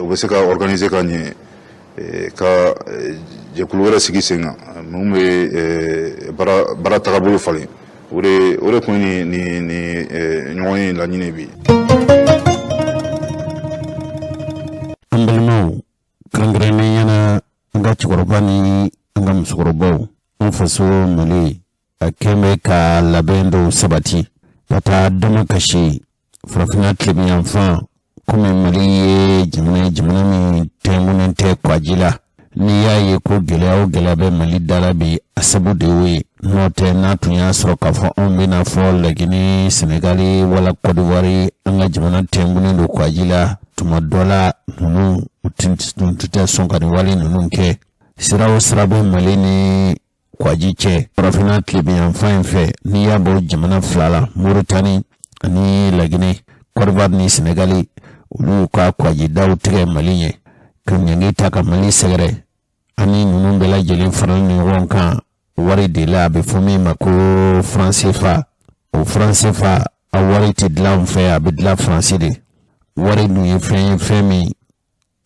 o bɛ se ka organiser ka ɲɛ, ka jɛkulu wɛrɛ sigi sen kan mun bɛ baara tagabolo falen. O de kun ye nin ɲɔgɔn ye laɲini bi. An balimaw, kɛrɛnkɛrɛnnenya na an ka cɛkɔrɔba ni an ka musokɔrɔbaw, an faso Mali a kɛn bɛ ka labɛn dɔw sabati ka taa dama kasi Farafinna tilebinyanfan. Komi Mali ye jamana ye, jamana min tɛnkunnen tɛ kwaji la, n'i y'a ye ko gɛlɛya o gɛlɛya bɛ Mali da la bi, a sabu de y'o ye. N'o tɛ, n'a tun y'a sɔrɔ k'a fɔ anw bɛna fɔ Laginɛ, Senegali wala Kɔdiwari, an ka jamana tɛnkunnen don kwaji la, tuma dɔ la ninnu u tun tɛ sɔn ka nin wale ninnu kɛ. Sira o sira bɛ Mali ni kwaji cɛ Farafinna tilebinyanfan in fɛ, n'i y'a bɔ jamana fila la, Moritani ani Laginɛ, Kɔdiwari ni Senegali, olu ka kwajidaw tigɛ Mali ɲɛ ka ɲangi ta ka Mali sɛgɛrɛ. Ani ninnu bɛɛ lajɛlen faralen ɲɔgɔn kan wari de la, a bɛ fɔ min ma ko franc CFA. O franc CFA, a wari tɛ dilan an fɛ, a bɛ dilan Faransi de. Wari dun ye fɛn ye, fɛn min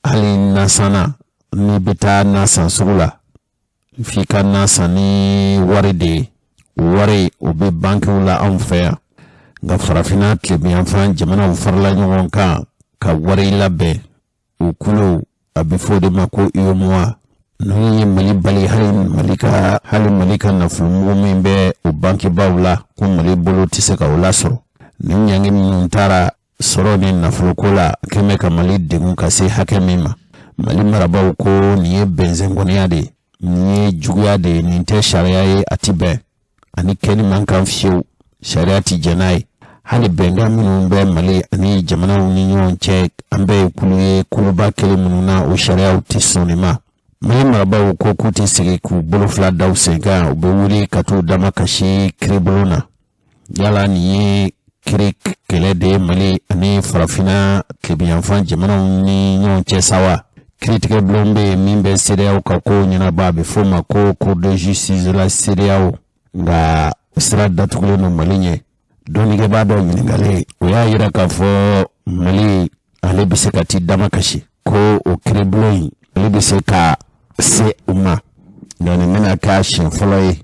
hali nasanna, n'i bɛ taa na san sugu la, f'i ka na san ni wari de ye. Wari o bɛ bankiw la anw fɛ yan, nka Farafinna tilebinyanfan jamanaw farala ɲɔgɔn kan ka wari labɛn, o kulo a bɛ fɔ o de ma ko UEMOA. Ninnu ye Mali bali, hali Mali ka nafolomugu min bɛ o bankibaw la, ko Mali bolo tɛ se ka o lasɔrɔ. Nin ɲangi minnu taara sɔrɔ ni nafoloko la, kɛn bɛ ka Mali degun ka se hakɛ min ma, Mali marabaaw ko nin ye bɛnzɛnkɔniya de ye, nin ye juguya de ye, nin tɛ sariya ye, a ti bɛn ani kɛli man kan fiyewu, sariya ti jɛn n'a ye. Hali bɛnkan minnu bɛ Mali ani jamanaw ni ɲɔgɔn cɛ, an bɛɛ ye kulu ye, kuluba kelen minnu na, o sariyaw tɛ sɔn nin ma. Mali marabaaw ko k'u tɛ segin k'u bolo fila da u sen kan, u bɛ wuli ka t'u dama kasi kiiribulon na. Yala nin ye kiri kɛlɛ de ye Mali ani Farafinna tilebinyanfan jamanaw ni ɲɔgɔn cɛ sa wa? Kiiritigɛ bulon bɛ yen min bɛ CEDEAO ka kow ɲɛnabɔ, a bɛ f'o ma ko Cour de justice de la CEDEAO, nka sira datugulen don Mali ɲɛ. Dɔnnikɛbaa dɔ ɲininkalen, o y'a yira k'a fɔ Mali ale bɛ se ka t'i dama kasi ko o kiiribulon in, ale bɛ se ka se u ma, nka nin bɛna k'a siɲɛ fɔlɔ ye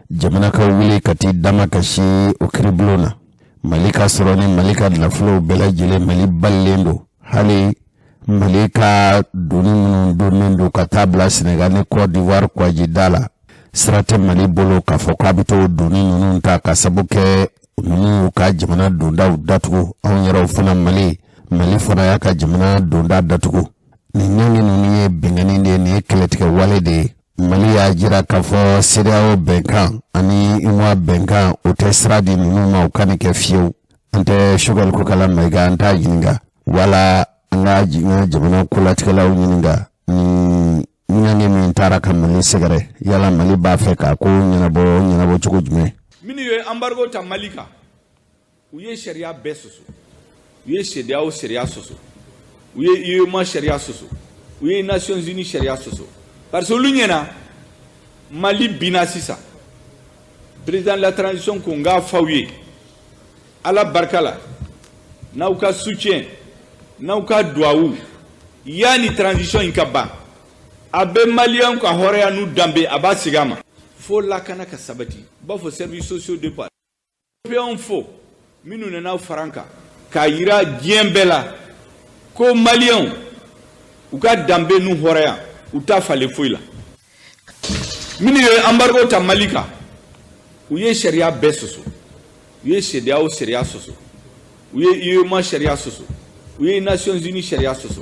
jamana ka wuli ka t'i dama kasi o kiiribulon na. Mali ka sɔrɔ ni Mali ka nafolow bɛɛ lajɛlen, Mali balilen don. Hali Mali ka doni minnu donnen don ka taa bila Senegal ni Côte d'Ivoire kwajida la, sira tɛ Mali bolo k'a fɔ k'a bɛ t'o doni ninnu ta, ka sabu kɛ ninnu y'u ka jamana dondaw datugu. Anw yɛrɛw fana, Mali fana y'a ka jamana donda datugu. Nin ɲangi ninnu ye binkanni de ye, nin ye kɛlɛtigɛ wale de ye. Mali y'a jira k'a fɔ CEDEAO bɛnkan ani UEMOA bɛnkan, o tɛ sira di ninnu ma u ka nin kɛ fiyewu. An tɛ Choguel Kokalla Maïga, an t'a ɲininka wala an ka jamana kolatigɛlaw ɲininka, nin ɲangi min taara ka Mali sɛgɛrɛ, yala Mali b'a fɛ k'a ko ɲɛnabɔ, ɲɛnabɔ cogo jumɛn? Minnu ye embargo ta Mali kan, u ye sariya bɛɛ sɔsɔ, u ye CEDEAO sariya sɔsɔ, u ye UEMOA sariya sɔsɔ. U ye Nations Unies sariya sɔsɔ parce que olu ɲɛna Mali binna sisan. Président de la transition ko n k'a f'aw ye, Ala barika la, n'aw ka soutien, n'aw ka duwawu, yanni transition in ka ban, a bɛ maliyɛnw ka hɔrɔnya n'u danbe, a b'a segin a ma fo lakana ka sabati. U b'a fɔ services sociaux de pas européens fo minnu nana fara an kan k'a yira diɲɛ bɛɛ la ko maliyɛnw u ka danbe n'u hɔrɔnya, u t'a falen foyi la. Minnu ye embargo ta Mali kan, u ye sariya bɛɛ sɔsɔ. U ye CEDEAO sariya sɔsɔ, u ye UEMOA sariya sɔsɔ, u ye Nations Unies sariya sɔsɔ.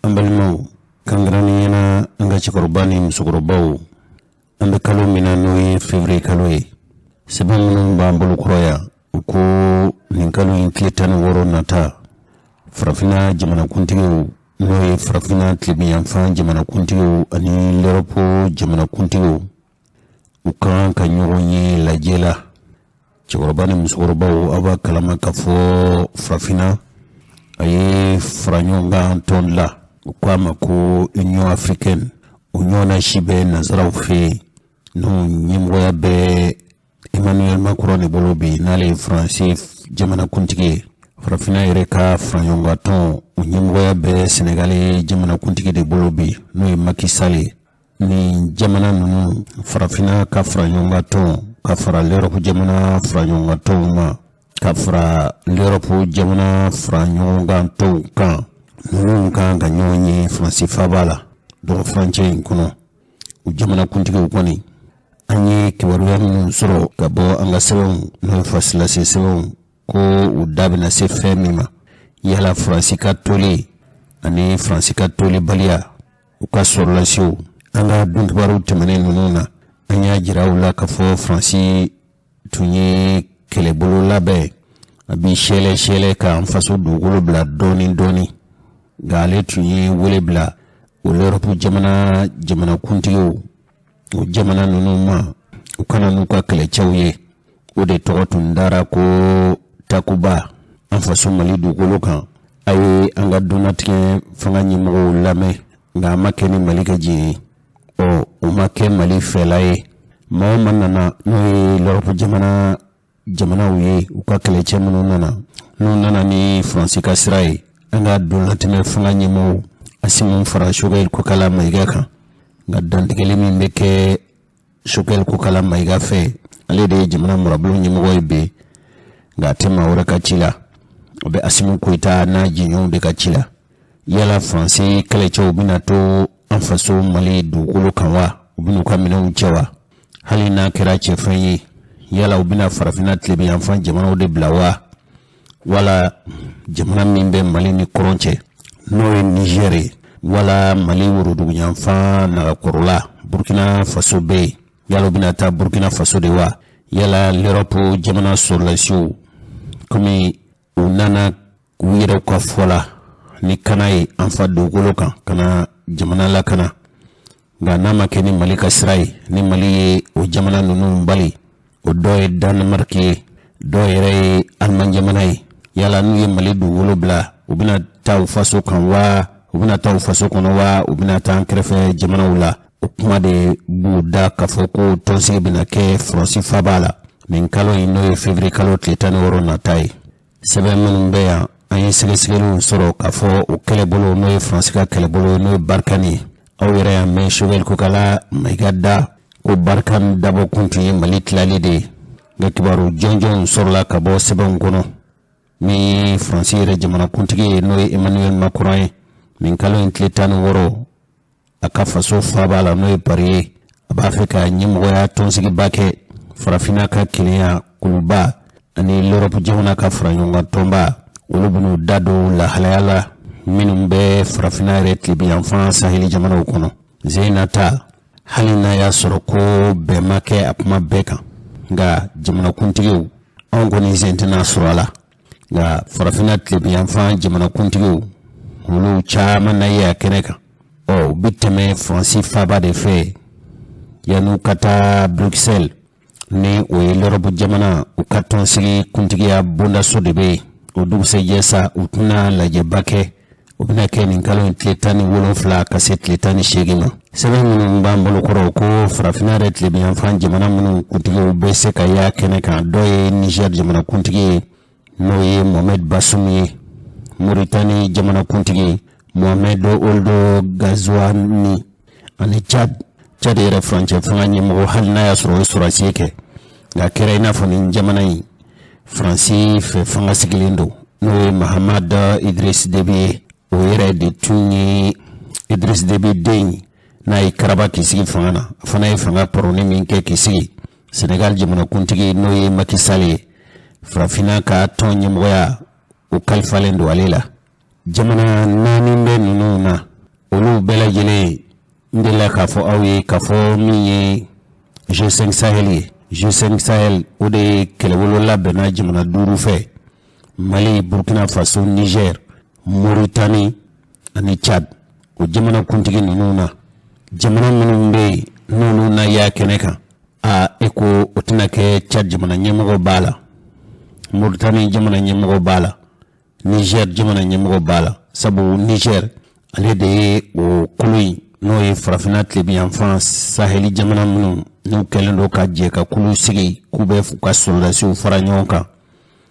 An balimaw, kɛrɛnkɛrɛnnenya na an ka cɛkɔrɔba ni musokɔrɔbaw, an bɛ kalo min na, n'o ye février kalo ye, sɛbɛn minnu b'an bolo kɔrɔ yan, u ko nin kalo in tile 16 nata, farafinna jamanakuntigiw, n'o ye farafinna tilebinyanfan jamanakuntigiw ani lɔrɔpu jamanakuntigiw, u ka kan ka ɲɔgɔn ye lajɛ la. Cɛkɔrɔba ni musokɔrɔbaw, aw b'a kalama k'a fɔ farafinna a ye fara ɲɔgɔn kan tɔn la, u ko a ma ko Union africaine. O ɲɔgɔnna si bɛ nansaraw fɛ yen, n'o ɲɛmɔgɔya bɛ Emmanuel Macron de bolo bi, n'ale ye Faransi jamanakuntigi ye. Farafinna yɛrɛ ka faraɲɔgɔnkan tɔn, o ɲɛmɔgɔya bɛ Senegali jamanakuntigi de bolo bi, n'o ye Macky Sall ye. Nin jamana ninnu, farafinna ka faraɲɔgɔnkan tɔn ka fara l'Europe jamana faraɲɔgɔnkan tɔnw ma, ka fara l'Europe jamana faraɲɔgɔnkan tɔnw kan, ninnu kan ka ɲɔgɔn ye Faransi faaba la dɔgɔ furancɛ in kɔnɔ. U jamanakuntigiw kɔni, an ye kibaruya minnu sɔrɔ ka bɔ an ka sɛbɛnw, n'o ye fasilase sɛbɛnw, ko u da bɛna se fɛn min ma, yala Faransi ka toli ani Faransi ka tolibaliya, u ka sɔrɔlasiw. An ka dunkibaru tɛmɛnen ninnu na, an y'a jira u la k'a fɔ Faransi tun ye kɛlɛbolo labɛn, a bi sɛlɛ sɛlɛ k'an faso dugukolo bila dɔɔni dɔɔni, nka ale tun ye wele bila o l'Europe jamana jamanakuntigiw, o jamana ninnu ma, u kana n'u ka kɛlɛcɛw ye. O de tɔgɔ tun dara ko Takuba an faso Mali dugukolo kan. A ye an ka donnatigɛ fanga ɲɛmɔgɔw lamɛn, nka a ma kɛ ni Mali ka diɲɛ ye, ɔ o ma kɛ Mali fɛla ye. Maa o maa nana, n'o ye l'Europe jamana jamanaw ye, u ka kɛlɛcɛ minnu nana, n'u nana ni Faransi ka sira ye, an ka donlatɛmɛ fanga ɲɛmɔgɔw Asimi fara Choguel Kokala Mayiga kan. Nka dantigɛli min bɛ kɛ Choguel Kokala Mayiga fɛ, ale de ye jamana marabolo ɲɛmɔgɔ ye bi, nka a tɛ maa wɛrɛ ka ci la, o bɛ Asimi Goyita n'a jɛɲɔgɔnw de ka ci la. Yala Faransi kɛlɛcɛw bɛna to an faso Mali dugukolo kan wa? U bɛn'u ka minɛnw cɛ wa? Hali n'a kɛra cɛfɛn ye, yala u bɛna farafinna tilebinyanfan jamanaw de bila wa, wala jamana min bɛ Mali ni kɔrɔn cɛ, n'o ye Niger ye, wala Mali woroduguyanfan nagakɔrɔla Burkina Faso bɛ yen, yala u bɛna taa Burkina Faso de wa? Yala l'Europe jamana sɔrɔlasiw, komi u nana u yɛrɛ ka fɔ la ni kana ye an fa dugukolo kan ka na jamana lakana, nka n'a ma kɛ ni Mali ka sira ye, ni Mali ye o jamana ninnu bali, o dɔ ye Danemark ye, dɔw yɛrɛ ye Aliman jamana ye, yala n'u ye Mali dugukolo bila, u bɛna taa u faso kan wa, u bɛna taa u faso kɔnɔ wa, u bɛna taa an kɛrɛfɛ jamanaw la? O kuma de b'u da k'a fɔ ko tɔnsigi bɛna kɛ Faransi faaba la nin kalo in, n'o ye février kalo tile 16 nata ye. Sɛbɛn minnu bɛ yan, an ye sɛgɛsɛgɛliw sɔrɔ k'a fɔ o kɛlɛbolo, n'o ye Faransi ka kɛlɛbolo, n'o ye Barkhane ye. Aw yɛrɛ y'a mɛn Choguel Kokala Mayiga da ko Barkhane dabɔ kun tun ye Mali tilali de ye, nka kibaru jɔnjɔnw sɔrɔla ka bɔ sɛbɛnw kɔnɔ min ye Faransi yɛrɛ jamanakuntigi ye, n'o ye Emmanuel Macron ye, nin kalo in tile 16, a ka faso faaba la, n'o ye Paris ye, a b'a fɛ ka ɲɛmɔgɔya tɔnsigiba kɛ farafinna ka kelenya kuluba ani l'Europe jamana ka fara ɲɔgɔn kan tɔnba. Olu bɛn'u da don lahalaya la minnu bɛ farafinna yɛrɛ tilebinyanfan saheli jamanaw kɔnɔ zenata. Hali n'a y'a sɔrɔ ko bɛn ma kɛ a kuma bɛɛ kan, nka jamanakuntigiw, anw kɔni sen tɛna sɔrɔ a la, nka farafinna tilebinyanfan jamanakuntigiw, olu caman na ye a kɛnɛ kan. Ɔ u bɛ tɛmɛ Faransi faaba de fɛ yan'u ka taa Bruxelles, ni o ye l'Europe jamana u ka tɔnsigi kuntigiya bondaso de bɛ yen. O dugusɛjɛ sa, u tɛna lajɛba kɛ. O bɛna kɛ nin kalo in tile 17 ka se tile 18 ma. Sɛbɛn minnu b'an bolo kɔrɔ ko farafinna yɛrɛ tilebinyanfan jamana minnu kuntigiw bɛ se ka y'a kɛnɛ kan, dɔ ye Niger jamanakuntigi ye, n'o ye Mohamed Bazoum ye, Mauritanie jamanakuntigi Mohamed Ould Ghazouani, ani Tchad, Tchad yɛrɛ furancɛ fanga ɲɛmɔgɔ. Hali n'a y'a sɔrɔ o ye sɔrɔdasi kɛ, nka a kɛra i n'a fɔ nin jamana in Faransi fɛ fanga sigilen don, n'o ye Mahamat Idriss Déby ye. O yɛrɛ de tun ye Idriss Déby den ye, n'a ye karaba k'i sigi fanga na. A fana ye fanga pɔrɔni min kɛ k'i sigi. Senegal jamanakuntigi, n'o ye Macky Sall ye, farafinna ka tɔn ɲɛmɔgɔya, o kalifalen don ale la. Jamana naani bɛ ninnu na, olu bɛɛ lajɛlen, n delila k'a fɔ aw ye k'a fɔ min ye G5 Sahel ye. G5 Sahel, o de ye kɛlɛbolo labɛnna jamana duuru fɛ: Mali, Burkina Faso, Niger, Mauritanie ani Tchad. O jamana kuntigi ninnu na, jamana minnu bɛ yen n'olu na y'a kɛnɛ kan, a e ko o tɛna kɛ. Tchad jamana ɲɛmɔgɔ b'a la, Mauritanie jamana ɲɛmɔgɔ b'a la, Niger jamana ɲɛmɔgɔ b'a la, sabu Niger ale de ye o kulu in, n'o ye farafinna tilebinyanfan saheli jamana minnu n'u kɛlen don ka jɛ ka kulu sigi k'u bɛ u ka sɔrɔdasiw fara ɲɔgɔn kan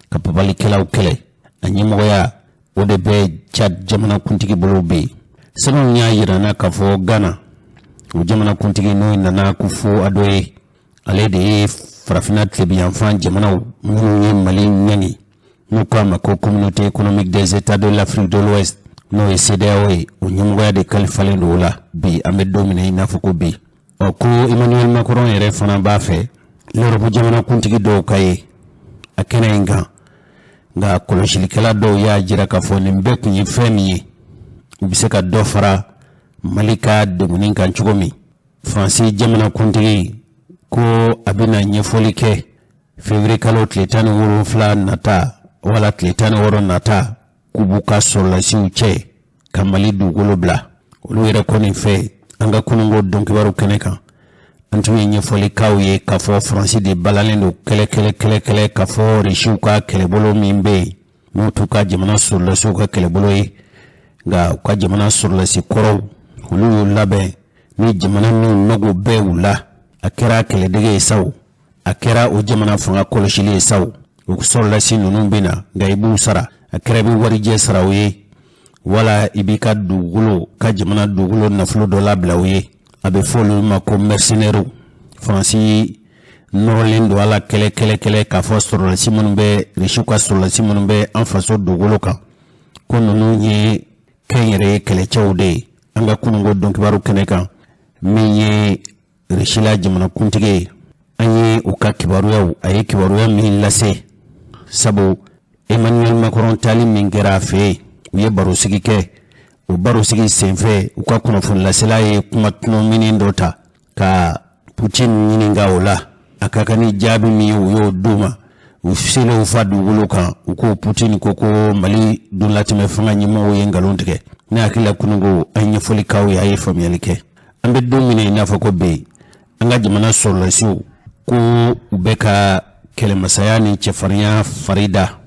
ka papalikɛlaw kɛlɛ, a ɲɛmɔgɔya o de bɛ Tchad jamana kuntigi bolo bɛ yen. Sɛbɛnw y'a yira n na k'a fɔ Ghana, o jamana kuntigi, n'o ye Nana Akufo-Addo ye, ale de ye farafinna tilebinyanfan jamanaw minnu ye Mali ɲangi, n'u k'a ma ko Communauté économique des États de l'Afrique de l'Ouest, n'o ye CEDEAO ye, o ɲɛmɔgɔya de kalifalen don o la bi, an bɛ don min na i n'a fɔ ko bi. Ɔ, ko Emmanuel Macron yɛrɛ fana b'a fɛ l'Europe jamana kuntigi dɔw ka ye a kɛnɛ in kan. Nka kɔlɔsilikɛla dɔw y'a jira k'a fɔ nin bɛɛ kun ye fɛn min ye, u bɛ se ka dɔ fara Mali ka degunni kan cogo min. Faransi jamana kuntigi ko a bɛna ɲɛfɔli kɛ février kalo tile 17 nata wala tile 16 nata, k'u b'u ka sɔrɔlasiw cɛ ka Mali dugukolo bila. Olu yɛrɛ kɔni fɛ, an ka kununko dɔnkibaru kɛnɛ kan, an tun ye ɲɛfɔli k'aw ye k'a fɔ Faransi de balalen don kɛlɛ kɛlɛ kɛlɛ kɛlɛ, k'a fɔ Risiw ka kɛlɛbolo min bɛ yen, n'o t'u ka jamana sɔrɔlasiw ka kɛlɛbolo ye, nka u ka jamana sɔrɔlasi kɔrɔw, olu y'u labɛn ni jamana min mago bɛ u la, a kɛra kɛlɛdege ye sa o, a kɛra o jamana fanga kɔlɔsili ye sa o, o sɔrɔlasi ninnu bɛ na, nka i b'u sara. A kɛra i bɛ warijɛ sara o ye, wala i b'i ka dugukolo, ka jamana dugukolo nafolo dɔ labila o ye. A bɛ fɔ olu ma ko mercenaires. Faransi nɔrɔlen don a la kɛlɛ kɛlɛ kɛlɛ k'a fɔ sɔrɔlasi minnu bɛ, Risiw ka sɔrɔlasi minnu bɛ an faso dugukolo kan, ko ninnu ye kɛnyɛrɛye kɛlɛcɛw de ye. An ka kununko dɔnkibaru kɛnɛ kan, min ye Risila jamanakuntigi ye, an ye u ka kibaruyaw, a ye kibaruya min lase, sabu Emmanuel Macron taali min kɛra a fɛ yen, u ye barosigi kɛ. O barosigi senfɛ, u ka kunnafoni lasela ye kuma tɔnɔmini dɔ ta ka Putin ɲininka o la. A ka kan ni jaabi min ye, u y'o d'u ma. U selen u fa dugukolo kan, u ko Putin ko ko Mali donlatɛmɛ fanga ɲɛmɔgɔw ye nkalon tigɛ. Ne hakili la, kununko an ye ɲɛfɔli k'aw ye, a ye faamuyali kɛ. An bɛ don min na i n'a fɔ ko bi, an ka jamana sɔrɔlasiw ko u bɛ ka kɛlɛmasaya ni cɛfarinya fari da,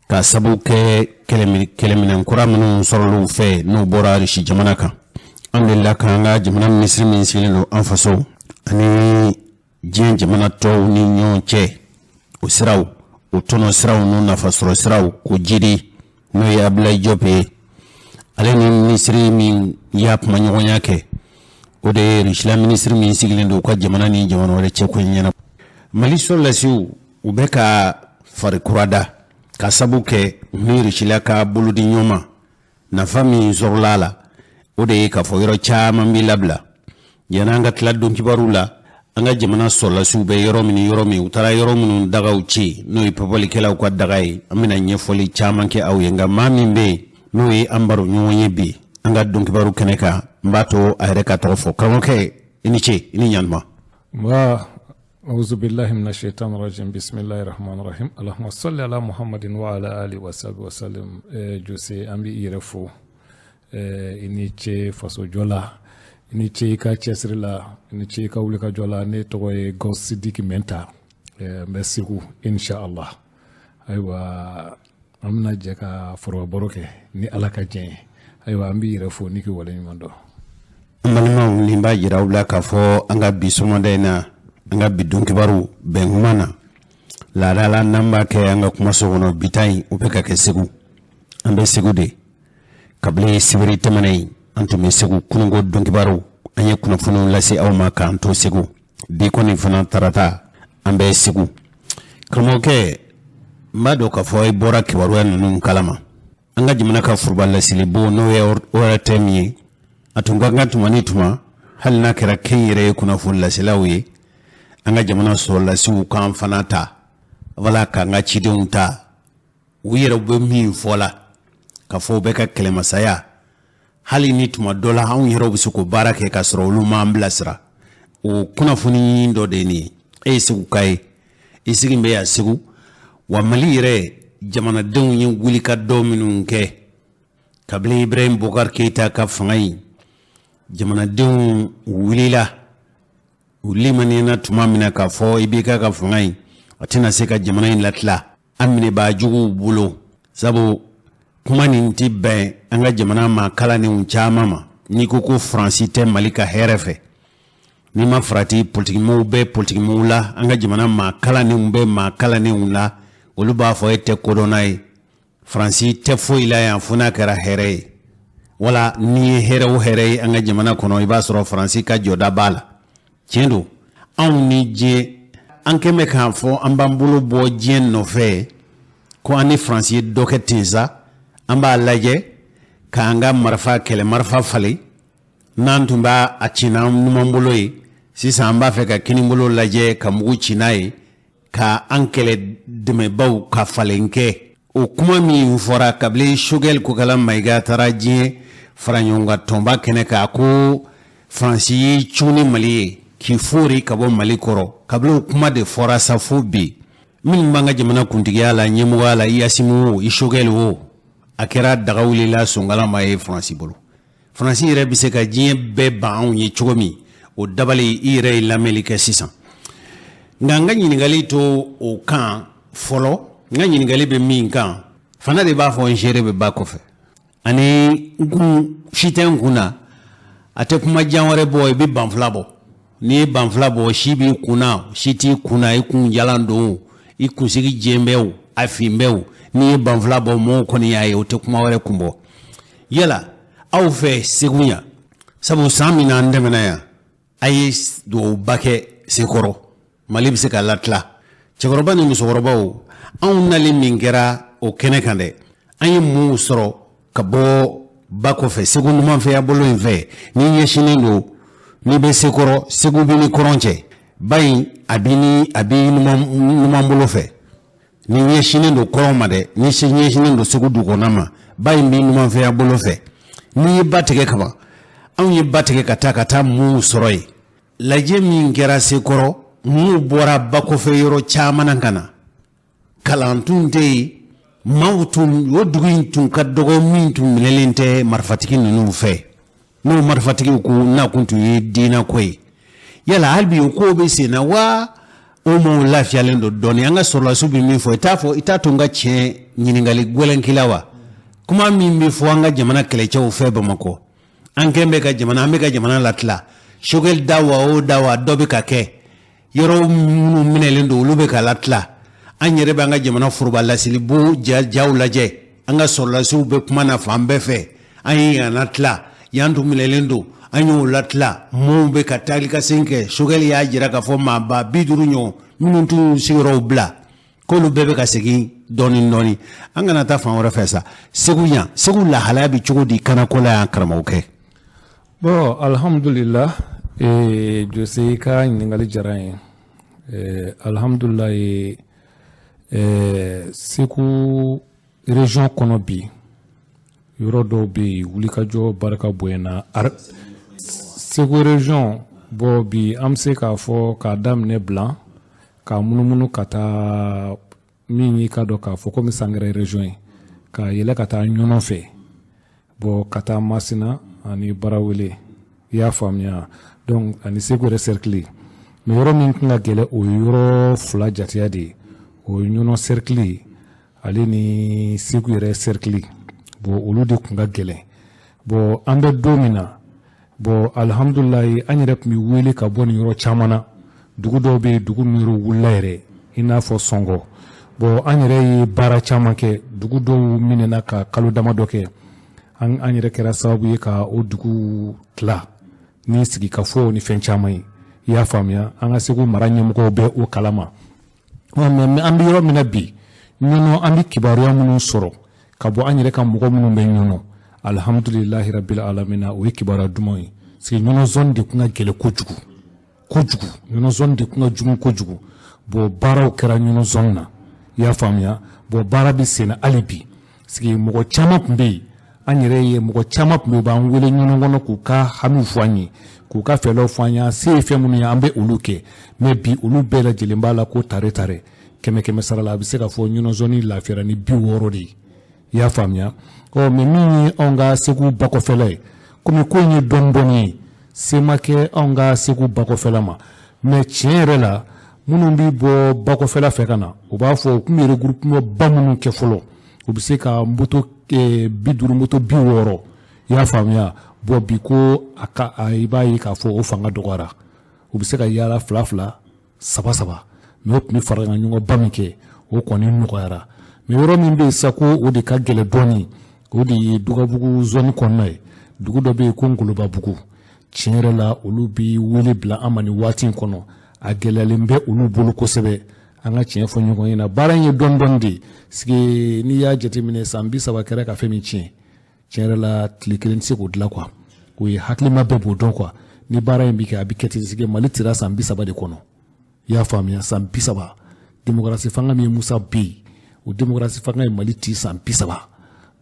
ka sabu kɛ kɛlɛminɛn kura minnu sɔrɔla u fɛ, n'u bɔra Risi jamana kan. An delila k'an ka jamana minisiri min sigilen don an faso ani diɲɛ jamana tɔw ni ɲɔgɔn cɛ, o siraw, o tɔnɔ siraw n'u nafasɔrɔ siraw, ko jidi, n'o ye Abdoulaye Diop ye, ale ni minisiri min y'a kumaɲɔgɔnya kɛ, o de ye Rusila minisiri min sigilen don u ka jamana ni jamana wɛrɛ cɛ ko ɲɛna. Mali sɔrɔlasiw, u bɛ ka fari kura da, ka sabu kɛ u ni Rusila ka bolodi ɲɔgɔn ma. Nafa min sɔrɔla a la, o de ye k'a fɔ yɔrɔ caman b'i labila. Yanni an ka tila don kibaru la, an ka jamana sɔrɔlasiw bɛ yɔrɔ min, yɔrɔ min u taara, yɔrɔ minnu dagaw ci, n'o ye papalikɛlaw ka daga ye, an bɛna ɲɛfɔli caman kɛ aw ye. Nka maa min bɛ yen, n'o ye an baro ɲɔgɔn ye bi an ka don kibaru kɛnɛ kan, n b'a to a yɛrɛ ka tɔgɔ fɔ. Karamɔgɔkɛ, i ni ce, i ni ɲantuma. Wa أعوذ بالله من الشيطان الرجيم، بسم الله الرحمن الرحيم، اللهم صل على محمد وعلى آله وصحبه وسلم. Jose, an b'i yɛrɛ fo. I ni ce fasojɔ la, i ni ce i ka cɛsiri la, i ni ce i ka wulikajɔ la. Ne tɔgɔ ye Gawusu Sidiki Mɛnta. N bɛ Segu, inshallah. Ayiwa. An bɛna jɛ ka foroba baro kɛ ni Ala ka diɲɛ ye. Ayiwa, an b'i yɛrɛ fo ni k'i waleɲuman dɔn. An balimaw, nin b'a jira aw la k'a fɔ an ka bi sɔgɔmada in na, an ka bi don kibaru bɛn kuma na, laada la n'an b'a kɛ an ka kumaso kɔnɔ, bi ta in o bɛ ka kɛ Segu. An bɛ Segu de kabini sibiri tɛmɛnen in, an tun bɛ Segu kununko don kibaru, an ye kunnafoniw lase aw ma k'an to Segu. Bi kɔni fana tarata, an bɛ Segu. Karamɔgɔkɛ, n b'a dɔn k'a fɔ i bɔra kibaruya ninnu kalama. An ka jamana ka foroba laselibon, n'o ye ORTM ye, a tun ka kan tuma ni tuma, hali n'a kɛra kɛnyɛrɛye kunnafoni laselaw ye, an ka jamana sɔrɔlasiw k'an fana ta, wala k'an ka cidenw ta, u yɛrɛ bɛ min fɔ la k'a fɔ u bɛ ka kɛlɛmasaya, hali ni tuma dɔ la anw yɛrɛw bɛ se k'o baara kɛ k'a sɔrɔ olu m'an bilasira. O kunnafoni dɔ de ye nin ye. E ye Seguka ye, i sigi bɛ yan Segu. Wa Mali yɛrɛ jamanadenw ye wulikajɔ minnu kɛ kabini Ibrahim Boubacar Keita ka fanga in, jamanadenw wulila, u limaniyana tuma min na k'a fɔ IBK ka fanga in, a tɛna se ka jamana in latila an minɛbaa juguw bolo, sabu kuma nin tɛ bɛn an ka jamana maa kalannenw caman ma. N'i ko ko Faransi tɛ Mali ka hɛrɛ fɛ, n'i ma farati, politikimɔgɔw bɛ politikimɔgɔw la, an ka jamana maa kalannenw bɛ maa kalannenw la, olu b'a fɔ e tɛ kodɔnna ye, Faransi tɛ foyi la yan fo n'a kɛra hɛrɛ ye. Wala n'i ye hɛrɛ o hɛrɛ ye an ka jamana kɔnɔ, i b'a sɔrɔ Faransi ka jɔda b'a la. Tiɲɛ don, anw ni diɲɛ, an kɛn bɛ k'a fɔ an b'an bolo bɔ diɲɛ nɔfɛ ko an ni Faransi ye dɔ kɛ ten sa, an b'a lajɛ k'an ka marifa kɛlɛ marifa falen. N'an tun b'a a ci n'an numanbolo ye, sisan an b'a fɛ ka kinibolo lajɛ ka mugu ci n'a ye, ka an kɛlɛ dɛmɛbaw ka falen kɛ. O kuma min fɔra kabini Choguel Kokala Mayiga taara diɲɛ faraɲɔgɔnkan tɔnba kɛnɛ kan ko Faransi y'i cun ni Mali ye k'i foori ka bɔ Mali kɔrɔ, kabini o kuma de fɔra sa fo bi, minnu b'an ka jamana kuntigiya la, ɲɛmɔgɔya la, i Asimi o, i Choguel o, a kɛra daga wulila sonkala ma ye Faransi bolo. Faransi yɛrɛ bɛ se ka diɲɛ bɛɛ ban anw ye cogo min, o dabali i yɛrɛ ye lamɛnli kɛ sisan. Nka n ka ɲininkali to o kan fɔlɔ. N ka ɲininkali bɛ min kan fana de b'a fɔ, n seere bɛ ba kɔfɛ ani n kun si tɛ n kun na, a tɛ kuma jan wɛrɛ bɔ. I bɛ banfula bɔ, n'i ye banfula bɔ, si b'i kun na, si t'i kun na, i kun jalan don, i kunsigi jɛn bɛ o, a fin bɛ o, n'i ye banfula bɔ, mɔgɔw kɔni y'a ye, o tɛ kuma wɛrɛ kun bɔ. Yala aw fɛ Segu yan, sabu san min na an tɛmɛna yan, a ye dugawuba kɛ Sekɔrɔ, Mali bɛ se ka latila. Cɛkɔrɔba ni musokɔrɔbaw, anw nali min kɛra o kɛnɛ kan dɛ, an ye mun sɔrɔ ka bɔ ba kɔfɛ Segu numanfɛya bolo in fɛ? N'i ɲɛsinnen don, n'i bɛ Sekɔrɔ, Segu b'i ni kɔrɔn cɛ, ba in a b'i ni a b'i numan bolo fɛ. N'i ɲɛsinnen don kɔrɔn ma dɛ, n'i ɲɛsinnen don Segu dugu kɔnɔna ma, ba in b'i numanfɛya bolo fɛ. N'i ye ba tigɛ kaban, anw ye ba tigɛ ka taa mun sɔrɔ yen? Lajɛ min kɛra Sekɔrɔ, mun bɔra ba kɔfɛ yɔrɔ caman na ka na, kalan tun tɛ yen, maaw tun o dugu in tun ka dɔgɔ min tun minɛlen tɛ marifatigi ninnu fɛ, n'o marifatigiw ko n'a kun tun ye diinɛ ko ye. Yala hali bi o ko bɛ sen na wa, o maaw lafiyalen don dɔɔnin? An ka sɔrɔlasiw bɛ min fɔ, i t'a fɔ, i t'a to n ka tiɲɛ ɲininkali gɛlɛn k'i la wa? Kuma min bɛ fɔ an ka jamana kɛlɛcɛw fɛ Bamakɔ, an kɛn bɛ ka jamana, an bɛ ka jamana latila, Choguel da wa o da wa, dɔ bɛ ka kɛ, yɔrɔ minnu minɛlen don, olu bɛ ka latila. An yɛrɛ bɛ an ka jamana foroba laselibo jaw lajɛ, an ka sɔrɔlasiw bɛ kuma na fan bɛɛ fɛ, an ye yan latila, yan tun minɛlen don, an y'o latila, maaw bɛ ka taali ka segin kɛ. Choguel y'a jira k'a fɔ maa 50,000 ɲɔgɔn minnu t'u sigiyɔrɔw bila, k'olu bɛɛ bɛ ka segin dɔɔnin dɔɔnin. An kana taa fan wɛrɛ fɛ sa, Segu yan, Segu lahalaya bɛ cogo di kanako la yan, karamɔgɔkɛ? Bon, alhamdulillah, Jose, i ka ɲininkali diyara n ye. Alhamdulillah, Segu région kɔnɔ bi, yɔrɔ dɔw bɛ yen, wulikajɔ barika bonyana. Segu région, bon, bi an bɛ se k'a fɔ k'a daminɛ Bilan k'a munumunu ka taa min y'i ka dɔn k'a fɔ komi Sangɛrɛ région ye, ka yɛlɛ ka taa Ɲɔnɔ fɛ, bon, ka taa Masina ani Barawele, i y'a faamuya, donc ani Segu yɛrɛ cercle. Mais yɔrɔ min tun ka gɛlɛn, o ye yɔrɔ fila jateya de ye, o ye Ɲɔnɔ cercle. Ale ni Segu yɛrɛ cercle, bon, olu de tun ka gɛlɛn. Bon, an bɛ don min na, bon, alihamudulilayi, an yɛrɛ tun bɛ wele ka bɔ nin yɔrɔ caman na. Dugu dɔw bɛ yen, dugu minnu wulila yɛrɛ, i n'a fɔ Sɔngɔ. Bon, an yɛrɛ ye baara caman kɛ. Dugu dɔw minɛna ka kalo damadɔ kɛ, an yɛrɛ kɛra sababu ye ka o dugu tila ni sigikafɔ ni fɛn caman ye. I y'a faamuya, an ka Segu mara ɲɛmɔgɔw bɛ o kalama. Mais an bɛ yɔrɔ min na bi, Ɲɔnɔ, an bɛ kibaruya minnu sɔrɔ ka bɔ an yɛrɛ ka mɔgɔ minnu bɛ Ɲɔnɔ, alihamudulilahi rabil alamina, o ye kibaruya duman ye. Parce que Ɲɔnɔ zone de tun ka gɛlɛn kojugu kojugu, Ɲɔnɔ zone de tun ka jugu kojugu. Bon, baaraw kɛra Ɲɔnɔ zone na, i y'a faamuya. Bon, baara bɛ sen na hali bi, parce que mɔgɔ caman tun bɛ yen, an yɛrɛ ye mɔgɔ caman tun bɛ yen, u b'an wele Ɲɔnɔ kɔnɔ k'u ka hamiw fɔ an ye, k'u ka fɛɛrɛw fɔ an ye, an se ye fɛn minnu ye, an bɛ olu kɛ. Mais bi, olu bɛɛ lajɛlen b'a la ko tare tare, kɛmɛ kɛmɛ sara la, a bɛ se ka fɔ Ɲɔnɔ zone lafiyara ni 60 de ye, i y'a faamuya. Ɔ, mais min ye anw ka Segu bakɔfɛla ye, komi ko in ye dɔɔni dɔɔni ye, se ma kɛ anw ka Segu bakɔfɛla ma. Mais tiɲɛ yɛrɛ la, minnu bɛ bɔ bakɔfɛla fɛ ka na, u b'a fɔ u tun bɛ regroupement ba minnu kɛ fɔlɔ, u bɛ se ka moto 50, moto 60, i y'a faamuya. Bon, bi ko a ka, i b'a ye k'a fɔ o fanga dɔgɔyara. U bɛ se ka yaala fila fila, saba saba, mais o tun bɛ fara ɲɔgɔn ba min kɛ, o kɔni nɔgɔyara. Mais yɔrɔ min bɛ yen sa ko o de ka gɛlɛn dɔɔni, o de ye Dugabugu zone kɔnɔna ye. Dugu dɔ bɛ yen ko Ngolobabugu. Tiɲɛ yɛrɛ la, olu bɛ wele bila an ma nin waati in kɔnɔ, a gɛlɛyalen bɛ olu bolo kosɛbɛ. An ka tiɲɛ fɔ ɲɔgɔn ɲɛna, baara in ye dɔɔni dɔɔni de ye, parce que n'i y'a jateminɛ, san 30 kɛra ka fɛn min tiɲɛ, tiɲɛ yɛrɛ la, tile kelen tɛ se k'o dilan quoi. O ye hakilima bɛɛ b'o dɔn quoi. Ni baara in bɛ kɛ, a bɛ kɛ ten, parce que Mali tira san 30 de kɔnɔ, i y'a faamuya. San 30, démocratie fanga min ye Musa bɛ yen, o démocratie fanga ye Mali ci san 30.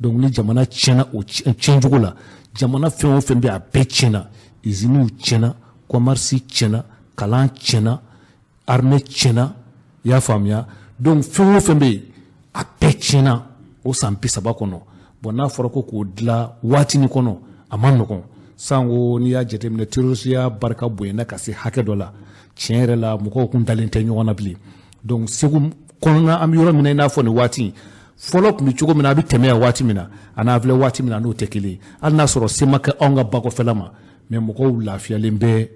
Donc ni jamana tiɲɛna o tiɲɛcogo la, jamana fɛn o fɛn bɛ, a bɛɛ tiɲɛna: usines tiɲɛna, commerce tiɲɛna, kalan tiɲɛna, armée tiɲɛna, i y'a faamuya. Donc fɛn o fɛn bɛ yen, a bɛɛ tiɲɛna o san 30 kɔnɔ. Bon, n'a fɔra ko k'o dilan waatinin kɔnɔ, a ma nɔgɔn. Sanko n'i y'a jateminɛ, terrorisme barika bonyana ka se hakɛ dɔ la. Tiɲɛ yɛrɛ la, mɔgɔw kun dalen tɛ ɲɔgɔn na bilen. Donc Segu kɔnɔna, an bɛ yɔrɔ min na, i n'a fɔ nin waati fɔlɔ tun bɛ cogo min na, a bɛ tɛmɛ yan waati min na, a n'a filɛ waati min na, n'o tɛ kelen ye. Hali n'a sɔrɔ se ma kɛ anw ka bakɔfɛla ma, mais mɔgɔw lafiyalen bɛ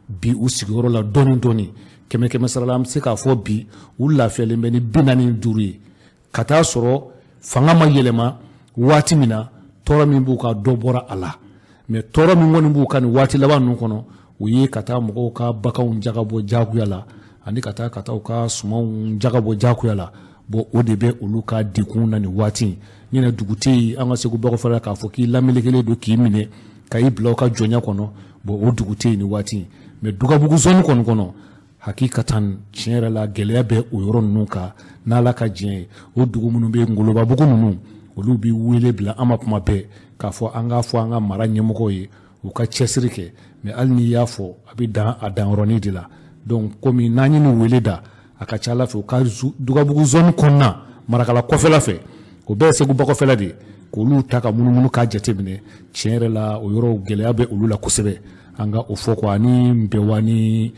bi u sigiyɔrɔ la dɔɔni dɔɔni. Kɛmɛ kɛmɛ sara la, an bɛ se k'a fɔ bi u lafiyalen bɛ ni 45 ye. Ka taa sɔrɔ fanga ma yɛlɛma waati min na, tɔɔrɔ min b'u ka, dɔ bɔra a la. Mais tɔɔrɔ min kɔni b'u ka nin waati laban ninnu kɔnɔ, o ye ka taa mɔgɔw ka baganw jagabɔ jagoya la, ani ka taa u ka sumanw jagabɔ jagoya la. Bon, o de bɛ olu ka degun na nin waati in ɲinɛ. Dugu tɛ yen an ka Segu bakɔfɛla k'a fɔ k'i lamelekelen don k'i minɛ ka i bila u ka jɔnya kɔnɔ. Bon, o dugu tɛ yen nin waati in. Mais Dugabugu zone kɔni kɔnɔ, hakikatan, tiɲɛ yɛrɛ la, gɛlɛya bɛ o yɔrɔ ninnu kan. N'Ala ka diɲɛ ye, o dugu minnu bɛ Ngolobabugu ninnu, olu bɛ wele bila an ma kuma bɛɛ k'a fɔ an k'a fɔ an ka mara ɲɛmɔgɔw ye, u ka cɛsiri kɛ. Mais hali n'i y'a fɔ, a bɛ dan a danyɔrɔnin de la. Donc komi n'an ye nin wele da, a ka ca Ala fɛ, u ka Dugabugu zone kɔnɔna, Marakala kɔfɛla fɛ, o bɛɛ ye Segu bakɔfɛla de ye, k'olu ta ka munumunu k'a jateminɛ. Tiɲɛ yɛrɛ la, o yɔrɔw gɛlɛya bɛ olu la kosɛbɛ. An ka o fɔ quoi. Ani Nbɛwa ni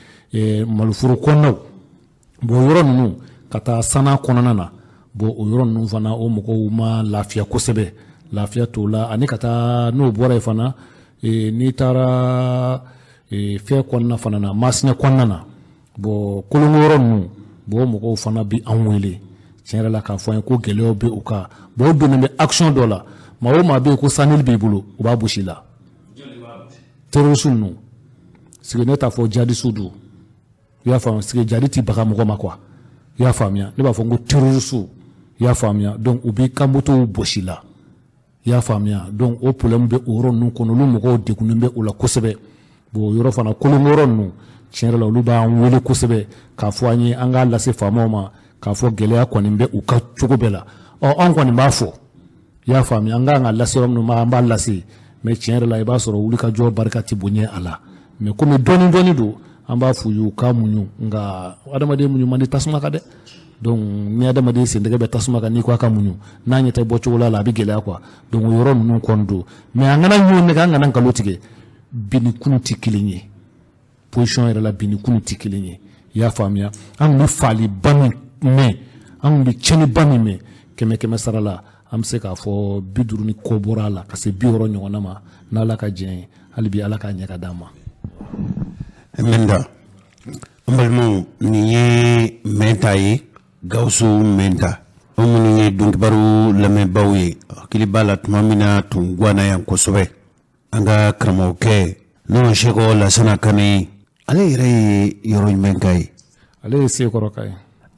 maloforo kɔnɔnaw, bon, yɔrɔ ninnu ka taa Sana kɔnɔna na, bon, o yɔrɔ ninnu fana, o mɔgɔw ma lafiya kosɛbɛ, lafiya t'o la. Ani ka taa n'o bɔra yen fana, n'i taara fɛn kɔnɔna fana na, Masina kɔnɔna na, bon, kolonko yɔrɔ ninnu, bon, o mɔgɔw fana bɛ an wele tiɲɛ yɛrɛ la k'a fɔ an ye ko gɛlɛyaw bɛ u kan. Bon, o donnen bɛ action dɔ la. Maa o maa bɛ yen ko sanili b'i bolo, u b'a gosi la, terroriste ninnu. Sigi ne t'a fɔ djihadiste don, i y'a faamu, sigi djihad ti baga mɔgɔ ma quoi, i y'a faamuya. Ne b'a fɔ n ko terroriste, i y'a faamuya. Donc u b'i ka motow bɔsi la, i y'a faamuya. Donc o problème bɛ o yɔrɔ ninnu kɔnɔ, olu mɔgɔw degunnen bɛ o la kosɛbɛ. Bon, o yɔrɔ fana, kolonko yɔrɔ ninnu, tiɲɛ yɛrɛ la, olu b'an wele kosɛbɛ k'a fɔ an ye an k'a lase faamaw ma k'a fɔ gɛlɛya kɔni bɛ u ka cogo bɛɛ la. Ɔ, an kɔni b'a fɔ, i y'a faamuya, an kan ka lase yɔrɔ minnu ma, an b'a lase. Mais tiɲɛ yɛrɛ la, i b'a sɔrɔ wulikajɔ barika tɛ bonya a la. Mais komi dɔɔni dɔɔni don, an b'a f'u ye u ka muɲu. Nka adamaden muɲu man di tasuma kan dɛ. Donc ni adamaden sentɛgɛ bɛ tasuma kan, n'i ko a ka muɲu, n'a ɲɛ tɛ bɔ cogo la, a bɛ gɛlɛya quoi. Donc o yɔrɔ ninnu kɔni don. Mais an kana ɲɔgɔn nɛgɛ, an kana nkalon tigɛ. Bi ni kunun tɛ kelen ye, position yɛrɛ la, bi ni kunun tɛ kelen ye, i y'a faamuya. An tun bɛ faaliba min mɛn, an tun bɛ tiɲɛniba min mɛn, Kɛmɛ sara la, an bɛ se k'a fɔ 50 ni kɔ bɔra a la ka se 60 ɲɔgɔnna ma. N'Ala ka jɛn ye, hali bi Ala k'a ɲɛ ka d'an ma. Mɛnta, an balimaw, nin ye Mɛnta ye, Gawusu Mɛnta. Aw minnu ye Donkibaru lamɛnbaaw ye, hakili b'a la tuma min na tun ganna yan kosɛbɛ, an ka karamɔgɔkɛ n'o ye Seko Lasana Kane ye. Ale yɛrɛ ye yɔrɔ jumɛn ka ye? Ale ye Sekɔrɔ ka ye.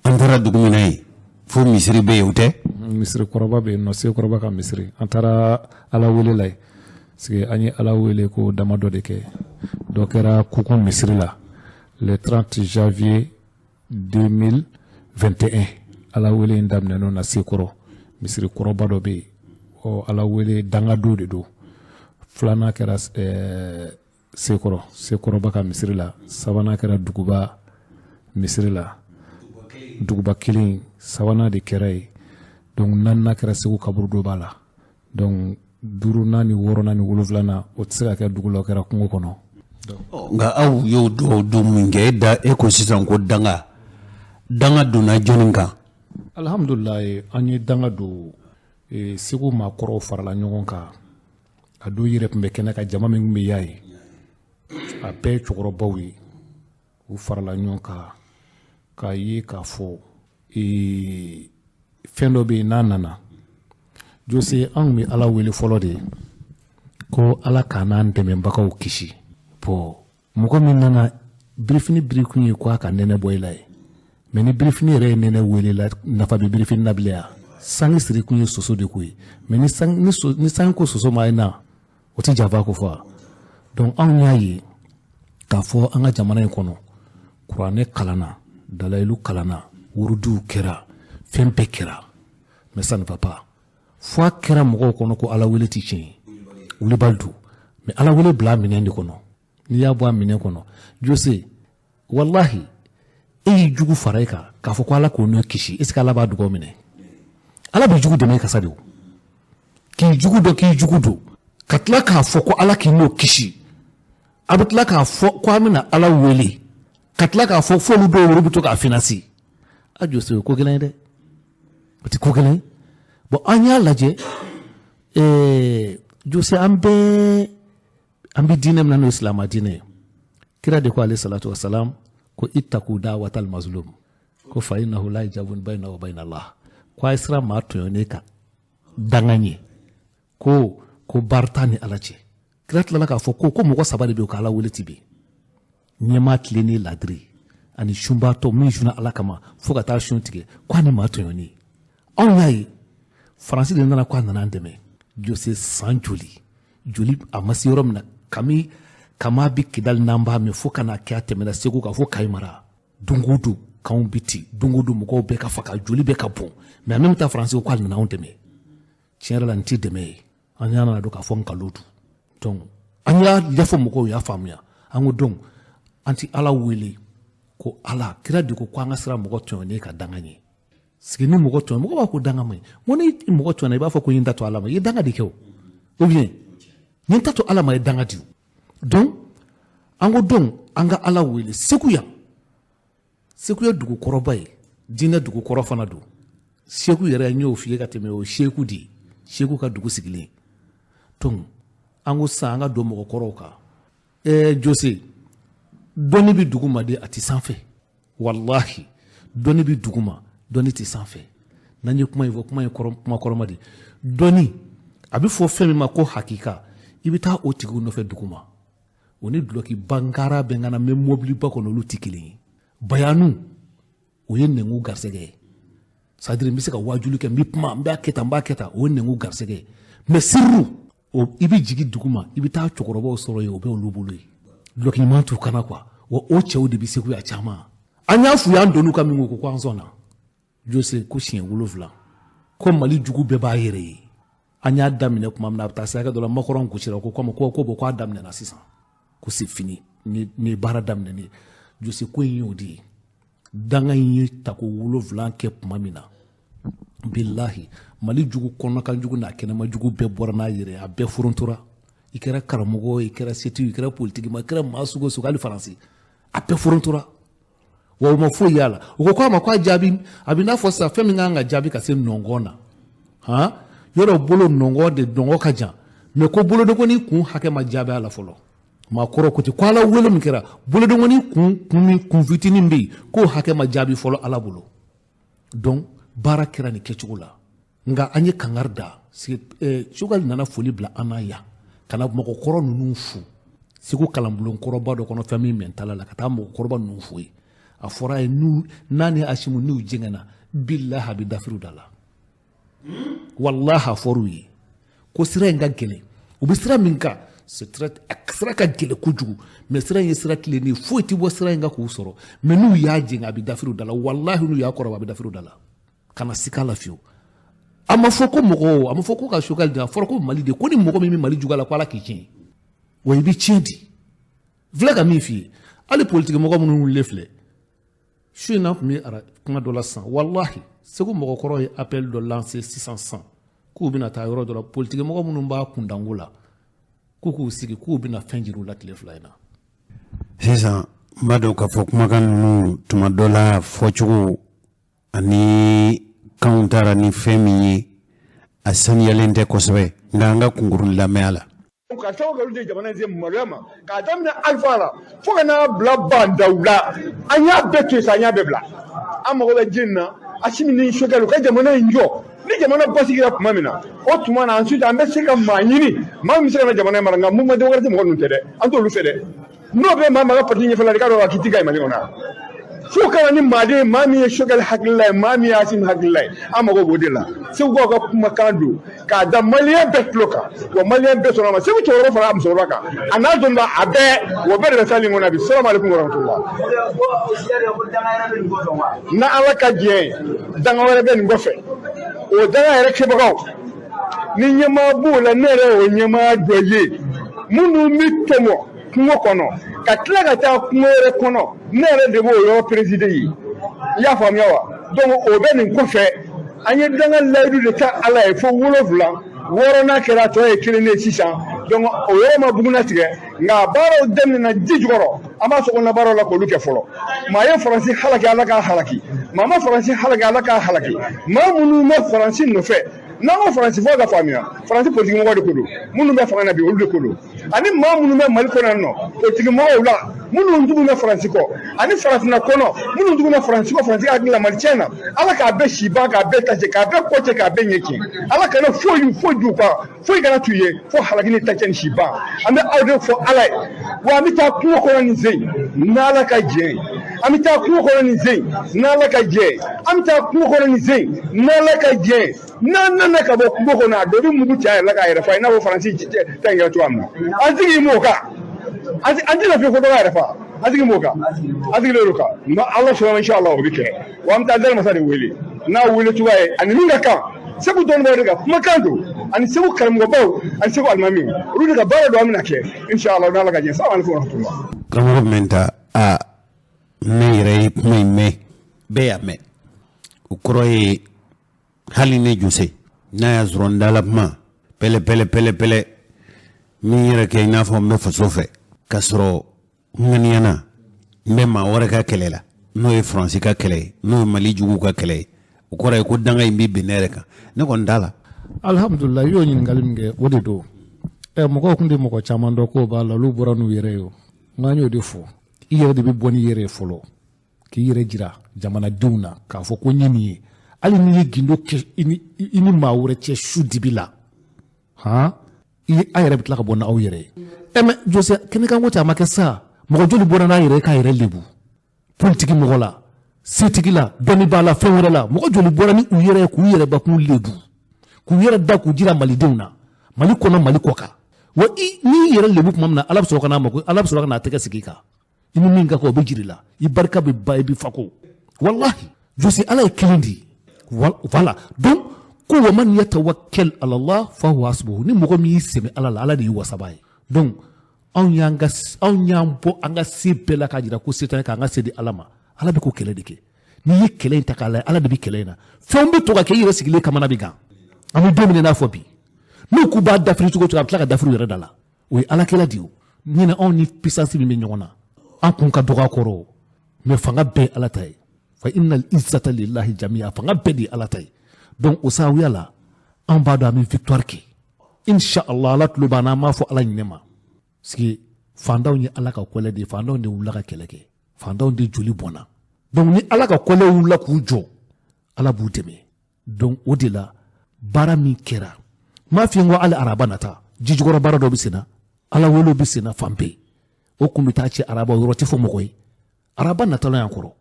An taara dugu min na yen, fo misiri bɛ yen, o tɛ? Misiri kɔrɔba bɛ yen nɔ, Sekɔrɔba ka misiri. An taara Ala wele la yen, parce que an ye Ala wele ko damadɔ de kɛ. Dɔ kɛra Kuku misiri la le 30 janvier 2021. Ala wele in daminɛn'o na Sekɔrɔ, misiri kɔrɔba dɔ bɛ yen. Ɔ, Ala wele dangadon de don. Filanan kɛra Sekɔrɔ, Sekɔrɔba ka misiri la. Sabanan kɛra Duguba misiri la, Duguba kelen, sabanan de kɛra yen. Donc naaninan kɛra Segu kaburudoba la. Donc duurunan ni wɔɔrɔnan ni wolonfilanan, o tɛ se ka kɛ dugu la, o kɛra kungo kɔnɔ. Nka aw y'o dugawu don min kɛ, e da e ko sisan ko danga donna jɔnni kan? Alhamdulilayi, an ye danga don. Segu maakɔrɔw farala ɲɔgɔn kan. A don yɛrɛ tun bɛ kɛnɛ ka jama min tun bɛ y'a ye, a bɛɛ ye cɛkɔrɔbaw ye. U farala ɲɔgɔn kan k'a ye k'a fɔ fɛn dɔ bɛ yen n'a nana. Jose, an tun bɛ Ala wele fɔlɔ de ko Ala k'a n'an dɛmɛbagaw kisi. Bon, mɔgɔ min nana birifini birikun ye ko a ka nɛnɛ bɔ i la ye, mais ni birifini yɛrɛ ye nɛnɛ wele la, nafa bɛ birifini na bilen. Sange sirikun ye soso de ko ye, mais ni sange ko soso ma ye na, o tɛ janfa ko fɔ. Donc anw y'a ye k'a fɔ an ka jamana in kɔnɔ, kuranɛ kalanna, dalayilu kalanna, wurudiw kɛra, fɛn bɛɛ kɛra, mais ça ne va pas. Fo a kɛra mɔgɔw kɔnɔ ko Ala wele tɛ tiɲɛ ye, wulibali don. Mais Ala wele bila a minɛn de kɔnɔ. N'i y'a bɔ a minɛn kɔnɔ, Jose, walahi, e y'i jugu fara e kan k'a fɔ ko Ala k'o n'o kisi, est ce que Ala b'a dugawu minɛ? Ala bɛ jugu dɛmɛ i kasa de o, k'i jugu dɔn, k'i jugu don, ka tila k'a fɔ ko Ala k'i n'o kisi. A bɛ tila k'a fɔ ko an bɛna Ala wele, ka tila k'a fɔ f'olu dɔw yɛrɛ bɛ to k'a financer. A Jose, o ye ko gɛlɛn ye dɛ, o tɛ ko gɛlɛn ye. Bon, an y'a lajɛ, Jose, an bɛɛ an bɛ diinɛ min na, n'o ye silamɛ diinɛ ye, kira de ko alayhi salatu wa salam ko ittaqu da'watal mazlum, ko fa innahu la hijabun bayna wa bayna Allah, ko a ye siran maa tɔɲɔnen ka danga ɲɛ, ko baara t'a ni Ala cɛ. Kira tilala k'a fɔ ko mɔgɔ saba de bɛ yen ko Ala wele ti bin: ɲɛmaa tilennen ladiri, ani sunbaatɔ min sunna Ala kama fo ka taa sun tigɛ, ko ani maa tɔɲɔnen. Anw y'a ye Faransi de nana ko a nana an dɛmɛ. Jose, san joli joli a ma se yɔrɔ min na, kami kama bɛ Kidali n'an b'a mɛn, fo ka n'a kɛ a tɛmɛna Segu kan fo Kayi mara, don o don kanw bɛ ci, don o don mɔgɔw bɛ ka faga, joli bɛ ka bɔn. Mais en même temps Faransi ko k'ale nana anw dɛmɛ. Tiɲɛ yɛrɛ la, nin tɛ dɛmɛ ye. An y'a nana don k'a fɔ nkalon don. Donc an y'a ɲɛfɔ mɔgɔw y'a faamuya. An ko donc an ti Ala wele ko Ala kira de ko an ka siran mɔgɔ tɔɲɔnen ka danga ɲɛ. Sigi ni mɔgɔ tɔɲɔ, mɔgɔ b'a ko danga ma ɲi. N ko ni mɔgɔ tɔɲɔna, i b'a fɔ ko n ye n ta to Ala ma, i ye danga de kɛ o, ou bien n ye n ta to Ala ma, i ye danga di o. Donc an ko donc an ka Ala wele Segu yan. Segu ye dugu kɔrɔba ye, diinɛ dugu kɔrɔ fana don. Segu yɛrɛ, n y'o f'i ye ka tɛmɛ, o Segu de ye, Segu ka dugu sigilen. Donc an ko sisan an ka don mɔgɔkɔrɔw kan. Jose, dɔnni bɛ dugu ma de, a tɛ sanfɛ. Walahi, dɔnni bɛ dugu ma, dɔnni tɛ sanfɛ. N'an ye kuma in fɔ, kuma in kuma kɔrɔma de. Dɔnni a bɛ fɔ fɛn min ma ko hakika, i bɛ taa o tigiw nɔfɛ dugu ma. O ni dulɔki bankara bɛ ŋana mɛ mɔbiliba kɔnɔ, olu tɛ kelen ye. Bayanu, o ye nɛnku garisɛgɛ ye. C'est à dire n bɛ se ka wajuli kɛ, n bɛ kuma, n b'a kɛ tan, n b'a kɛ tan, o ye nɛnku garisɛgɛ ye. Mais siriru, o i bɛ jigin dugu ma, i bɛ taa cɛkɔrɔbaw sɔrɔ yen, o bɛ olu bolo yen. Dulɔki ɲuman t'u kana quoi. Wa o cɛw de bɛ Segu yan caman. An y'a f'u ye, an donn'u ka min ko an sɔnna. Jose, ko siɲɛ 7 ko Mali jugu bɛɛ b'a yɛrɛ ye. An y'a daminɛ tuma min na, a bɛ taa se hakɛ dɔ la, Macron gosira ko komi ko bon k'a daminɛna sisan, ko c'est fini, ni baara daminɛnen. Jose, ko in y'o de ye. Danga in ye tako 7 kɛ tuma min na, bilahi, Mali jugu kɔnɔkan jugu n'a kɛnɛma jugu bɛɛ bɔra n'a yɛrɛ ye, a bɛɛ forontora. I kɛra karamɔgɔ ye, i kɛra setigi, i kɛra politiki ma, i kɛra maa sugu o sugu, hali Faransi, a bɛɛ forontora. Wa u ma foyi y'a la. U ko k'a ma k'a jaabi a bɛ n'a fɔ sisan fɛn min kan ka jaabi ka se nɔngɔn na. Han, yɔrɔ bolo nɔngɔ de nɔngɔ ka jan, mais ko bolodenkɔni kun hakɛ ma jaabi a la fɔlɔ. Maa kɔrɔ ko ten ko Ala wele min kɛra, bolodenkɔni kun kun min kun fitinin bɛ yen, k'o hakɛ ma jaabi fɔlɔ Ala bolo. Donc baara kɛra nin kɛcogo la, nka an ye kangari da. Choguel nana foli bila an na yan ka na mɔgɔkɔrɔ ninnu fo Segu kalanbulon kɔrɔba dɔ kɔnɔ, fɛn min mɛntala la, ka taa mɔgɔkɔrɔba ninnu fo yen. A fɔra a ye n'a ni Asimu n'u jɛngɛnna, bilahi a bɛ dafiriw da la. Walahi a fɔr'u ye ko sira in ka gɛlɛn, u bɛ sira min kan, sira ka gɛlɛn kojugu, mais sira in ye sira tilennen ye, foyi tɛ bɔ sira in kan k'u sɔrɔ. Mais n'u y'a jɛngɛ, a bɛ dafiriw da la. Walahi n'u y'a kɔrɔbɔ, a bɛ dafiriw da la. Kana siga la fiyewu. A ma fɔ ko mɔgɔ, a ma fɔ ko ka Choguel di, a fɔra ko Mali de, ko ni mɔgɔ min bɛ Mali juguya la, ko Ala k'i tiɲɛ. Wa i bɛ tiɲɛ di. Filɛ ka min f'i ye, hali politiki mɔgɔ minnu wulilen filɛ su in na, tun bɛ kuma dɔ la sisan. Walahi Segu mɔgɔkɔrɔ ye appel dɔ lancer sisan sisan k'u bɛna taa yɔrɔ dɔ la, politiki mɔgɔ minnu b'a kundanko la, k'u k'u sigi, k'u bɛna fɛn jira u la tile 2 in na. Sisan n b'a dɔn k'a fɔ kumakan ninnu tuma dɔ la fɔcogo ani kanw taara ni fɛn min ye, a saniyalen tɛ kosɛbɛ, nka an ka kunkurun lamɛn a la. Ka sababu kɛ olu de jamana in se maloya ma, k'a daminɛ Alifa la fo ka n'a bila Bandaw la, an y'a bɛɛ to yen sa, an y'a bɛɛ bila. An mago bɛ jeni na, Asimi ni Choguel u ka jamana in jɔ. Ni jamana basigira tuma min na, o tuma na ensuite an bɛ se ka maa ɲini, maa min bɛ se ka na jamana in mara. Nka mouvement démocratique mɔgɔ ninnu tɛ dɛ, an t'olu fɛ dɛ. N'o bɛ maa maa ka parti ɲɛfɛla la, i k'a dɔn a k'i ti ka ɲi Mali kɔnɔ. Fo ka na ni maaden, maa min ye Choguel hakilila ye, maa min ye Asimi hakilila ye, an mago b'o de la. Segukaw ka kumakan don k'a da maliyɛn bɛɛ tulo kan, wa maliyɛn bɛɛ sɔnna ma. Segu cɛkɔrɔba fara musokɔrɔba kan, a n'a dɔnniba a bɛɛ, wa bɛɛ de bɛ sali in kɔnɔ bi. Salamu aleykum warahmatulah. N'a Ala ka diɲɛ ye, danga wɛrɛ bɛ nin kɔfɛ. O danga yɛrɛ kɛbagaw ni ɲɛmaa b'o la, ne yɛrɛ y'o ɲɛmaa dɔ ye. Minnu bɛ tɔmɔ kungo kɔnɔ ka tila ka taa kungo wɛrɛ kɔnɔ, ne yɛrɛ de b'o yɔrɔ présider ye. I y'a faamuya wa? Donc o bɛ nin kɔfɛ. An ye danga layidu de ta Ala ye fo 7, 6nan kɛra, tɔ ye 1 ye sisan. Donc o yɔrɔ ma bugunna tigɛ, nka baaraw daminɛna ji jukɔrɔ. An b'a sokɔnɔna baaraw la k'olu kɛ fɔlɔ. Maa ye Faransi halaki, Ala k'a halaki. Maa ma Faransi halaki, Ala k'a halaki. Maa minnu bɛ Faransi nɔfɛ, n'an ko Faransi fɔ ka faamuya, Faransi politiki mɔgɔw de ko don, minnu bɛ fanga na bi, olu de ko don, ani maa minnu bɛ Mali kɔnɔ yan nɔ politiki mɔgɔw la, minnu tugu bɛ Faransi kɔ, ani farafinna kɔnɔ minnu tugu bɛ Faransi kɔ, Faransi ka hakili la Mali tiɲɛ na, Ala k'a bɛɛ si ban, k'a bɛɛ ta cɛ, k'a bɛɛ kɔ cɛ, k'a bɛɛ ɲɛ tiɲɛ. Ala kana foyi foyi d'u kan, foyi kana t'u ye fo halaki ni tacɛ ni si ban. An bɛ aw de fɔ Ala ye. Wa an bɛ taa kungo kɔnɔ nin sen n'Ala ka jɛ ye. An bɛ taa kungo kɔnɔ nin sen n'Ala ka jɛ ye. An bɛ taa kungo kɔnɔ nin sen n'Ala ka jɛ ye. N'an nana ka bɔ kungo kɔnɔ, a dɔ bɛ mugu cɛ a yɛrɛ la k'a yɛrɛ fa, i n'a fɔ Faransi ta in kɛra cogoya min na. An sigi m'o kan, an tɛna fiyewu fo dɔ k'a yɛrɛ fa. An sigi m'o kan, an sigilen don kan. Nka Ala sɔnna, inshallah o bɛ kɛ. Wa an bɛ taa Dalimasa de wele n'a wele cogoya ye, ani min ka kan Segu dɔnnibaaw de ka kumakan don, ani Segu karamɔgɔbaw, ani Segu alimamiw, olu de ka baara don an bɛna kɛ inshallah n'Ala ka jɛ. Salamu aleykum wa rahmatulah. Karamɔgɔ Mɛnta, a ne yɛrɛ ye kuma in mɛn, bɛɛ y'a mɛn. O kɔrɔ ye hali ne Jose n'a y'a sɔrɔ n dala kuma pɛlɛ pɛlɛ pɛlɛ pɛlɛ min yɛrɛ kɛ i n'a fɔ n bɛ faso fɛ, k'a sɔrɔ n ŋaniya na n bɛ maa wɛrɛ ka kɛlɛ la, n'o ye Faransi ka kɛlɛ ye, n'o ye Mali juguw ka kɛlɛ ye, o kɔrɔ ye ko danga in bɛ bin ne yɛrɛ kan. Ne kɔni t'a la. Alhamdulilah, i y'o ɲininkali min kɛ, o de don. Mɔgɔw tun tɛ mɔgɔ caman dɔn k'o b'a la, olu bɔra n'u yɛrɛ ye. O nka an y'o de fɔ, i yɛrɛ de bɛ bɔ n'i yɛrɛ ye fɔlɔ, k'i yɛrɛ jira jamanadenw na k'a fɔ ko n ye nin ye. Hali n'i ye gindo kɛ i ni maa wɛrɛ cɛ su dibi la, han, i a yɛrɛ bɛ tila ka bɔ n'aw yɛrɛ ye. Mais Jose, kɛnɛkanko tɛ, a ma kɛ sa. Mɔgɔ joli bɔra n'a yɛrɛ ye k'a yɛrɛ lebu politiki mɔgɔ la, setigi la, dɔnnibaa la, fɛn wɛrɛ la? Mɔgɔ joli bɔra ni u yɛrɛ ye k'u yɛrɛ bakun lebu, k'u yɛrɛ da k'u jira malidenw na, Mali kɔnɔ, Mali kɔ kan? Wa n'i yɛrɛ lebu tuma min na, Ala bɛ sɔrɔ ka n'a mako, Ala bɛ sɔrɔ ka n'a tɛgɛ sigi i kan. I ni min ka kan, o bɛ jiri la, i barika bɛ ban, i bɛ fako. Walahi Jose, Ala ye kelen de ye. Voilà, donc ko wa man yatawakkal ala Allah fa huwa hasbuhu. Ni mɔgɔ min y'i sɛmɛ Ala la, Ala de y'i wasaba ye. Donc anw y'an ka, anw y'an bɔ an ka se bɛɛ la k'a jira ko se t'an ye, k'an ka se di Ala ma. Ala bɛ k'o kɛlɛ de kɛ. N'i ye kɛlɛ in ta k'a lajɛ, Ala de bɛ kɛlɛ in na. Fɛnw bɛ to ka kɛ, i yɛrɛ sigilen kamana bɛ gan. An bɛ don min na i n'a fɔ bi, n'u k'u b'a dafiri cogo o cogo, a bɛ tila ka dafiri u yɛrɛ da la. O ye Ala kɛlɛ de ye. O ɲinɛ, anw ni puissance min bɛ ɲɔgɔn na, an kun ka dɔgɔ a kɔrɔ, mais fanga bɛɛ ye Ala ta ye. Fa innal izzata lillahi jami'a, fanga bɛɛ de ye Ala ta ye. Donc o sababuya la, Anw b'a dɔn an bɛ victoire kɛ inshallah. Ala tulo b'an na, an b'a fɔ Ala ɲinɛ ma, parce que fantanw ye Ala ka kɔlɛ de ye. Fantanw de wulila ka kɛlɛ kɛ, fantanw de joli bɔnna. Donc ni Ala ka kɔlɛ wulila k'u jɔ, Ala b'u dɛmɛ. Donc o de la, baara min kɛra, n m'a f'i ye ko hali araba nata, jijukɔrɔ baara dɔ bɛ sen na, Ala wele bɛ sen na fan bɛɛ. O kun bɛ taa ci araba yɔrɔ tɛ fɔ mɔgɔ ye, araba natala yan kɔrɔ.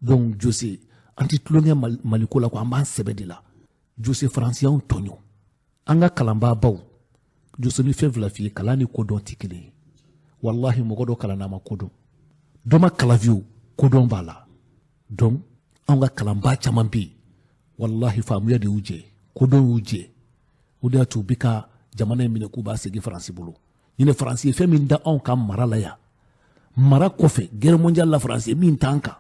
Donc Jose, an tɛ tulonkɛ Maliko la ko an b'an sɛbɛ de la. Jose, Faransi y'anw tɔɲɔ. An ka kalanbaabaw, Jose, ni fɛn fila f'i ye, kalan ni kodɔn tɛ kelen ye. Walahi, mɔgɔ dɔ kalan n'a ma kodɔn, dɔ ma kalan fiyewu, kodɔn b'a la. Donc anw ka kalanbaa caman bɛ yen, walahi, faamuya de y'u jɛ, kodɔn y'u jɛ. O de y'a to u bɛ ka jamana in minɛ k'u b'a segin Faransi bolo. Ɲinɛ, Faransi ye fɛn min da anw ka mara la yan, mara kɔfɛ, guerre mondiale la, Faransi ye min t'an kan,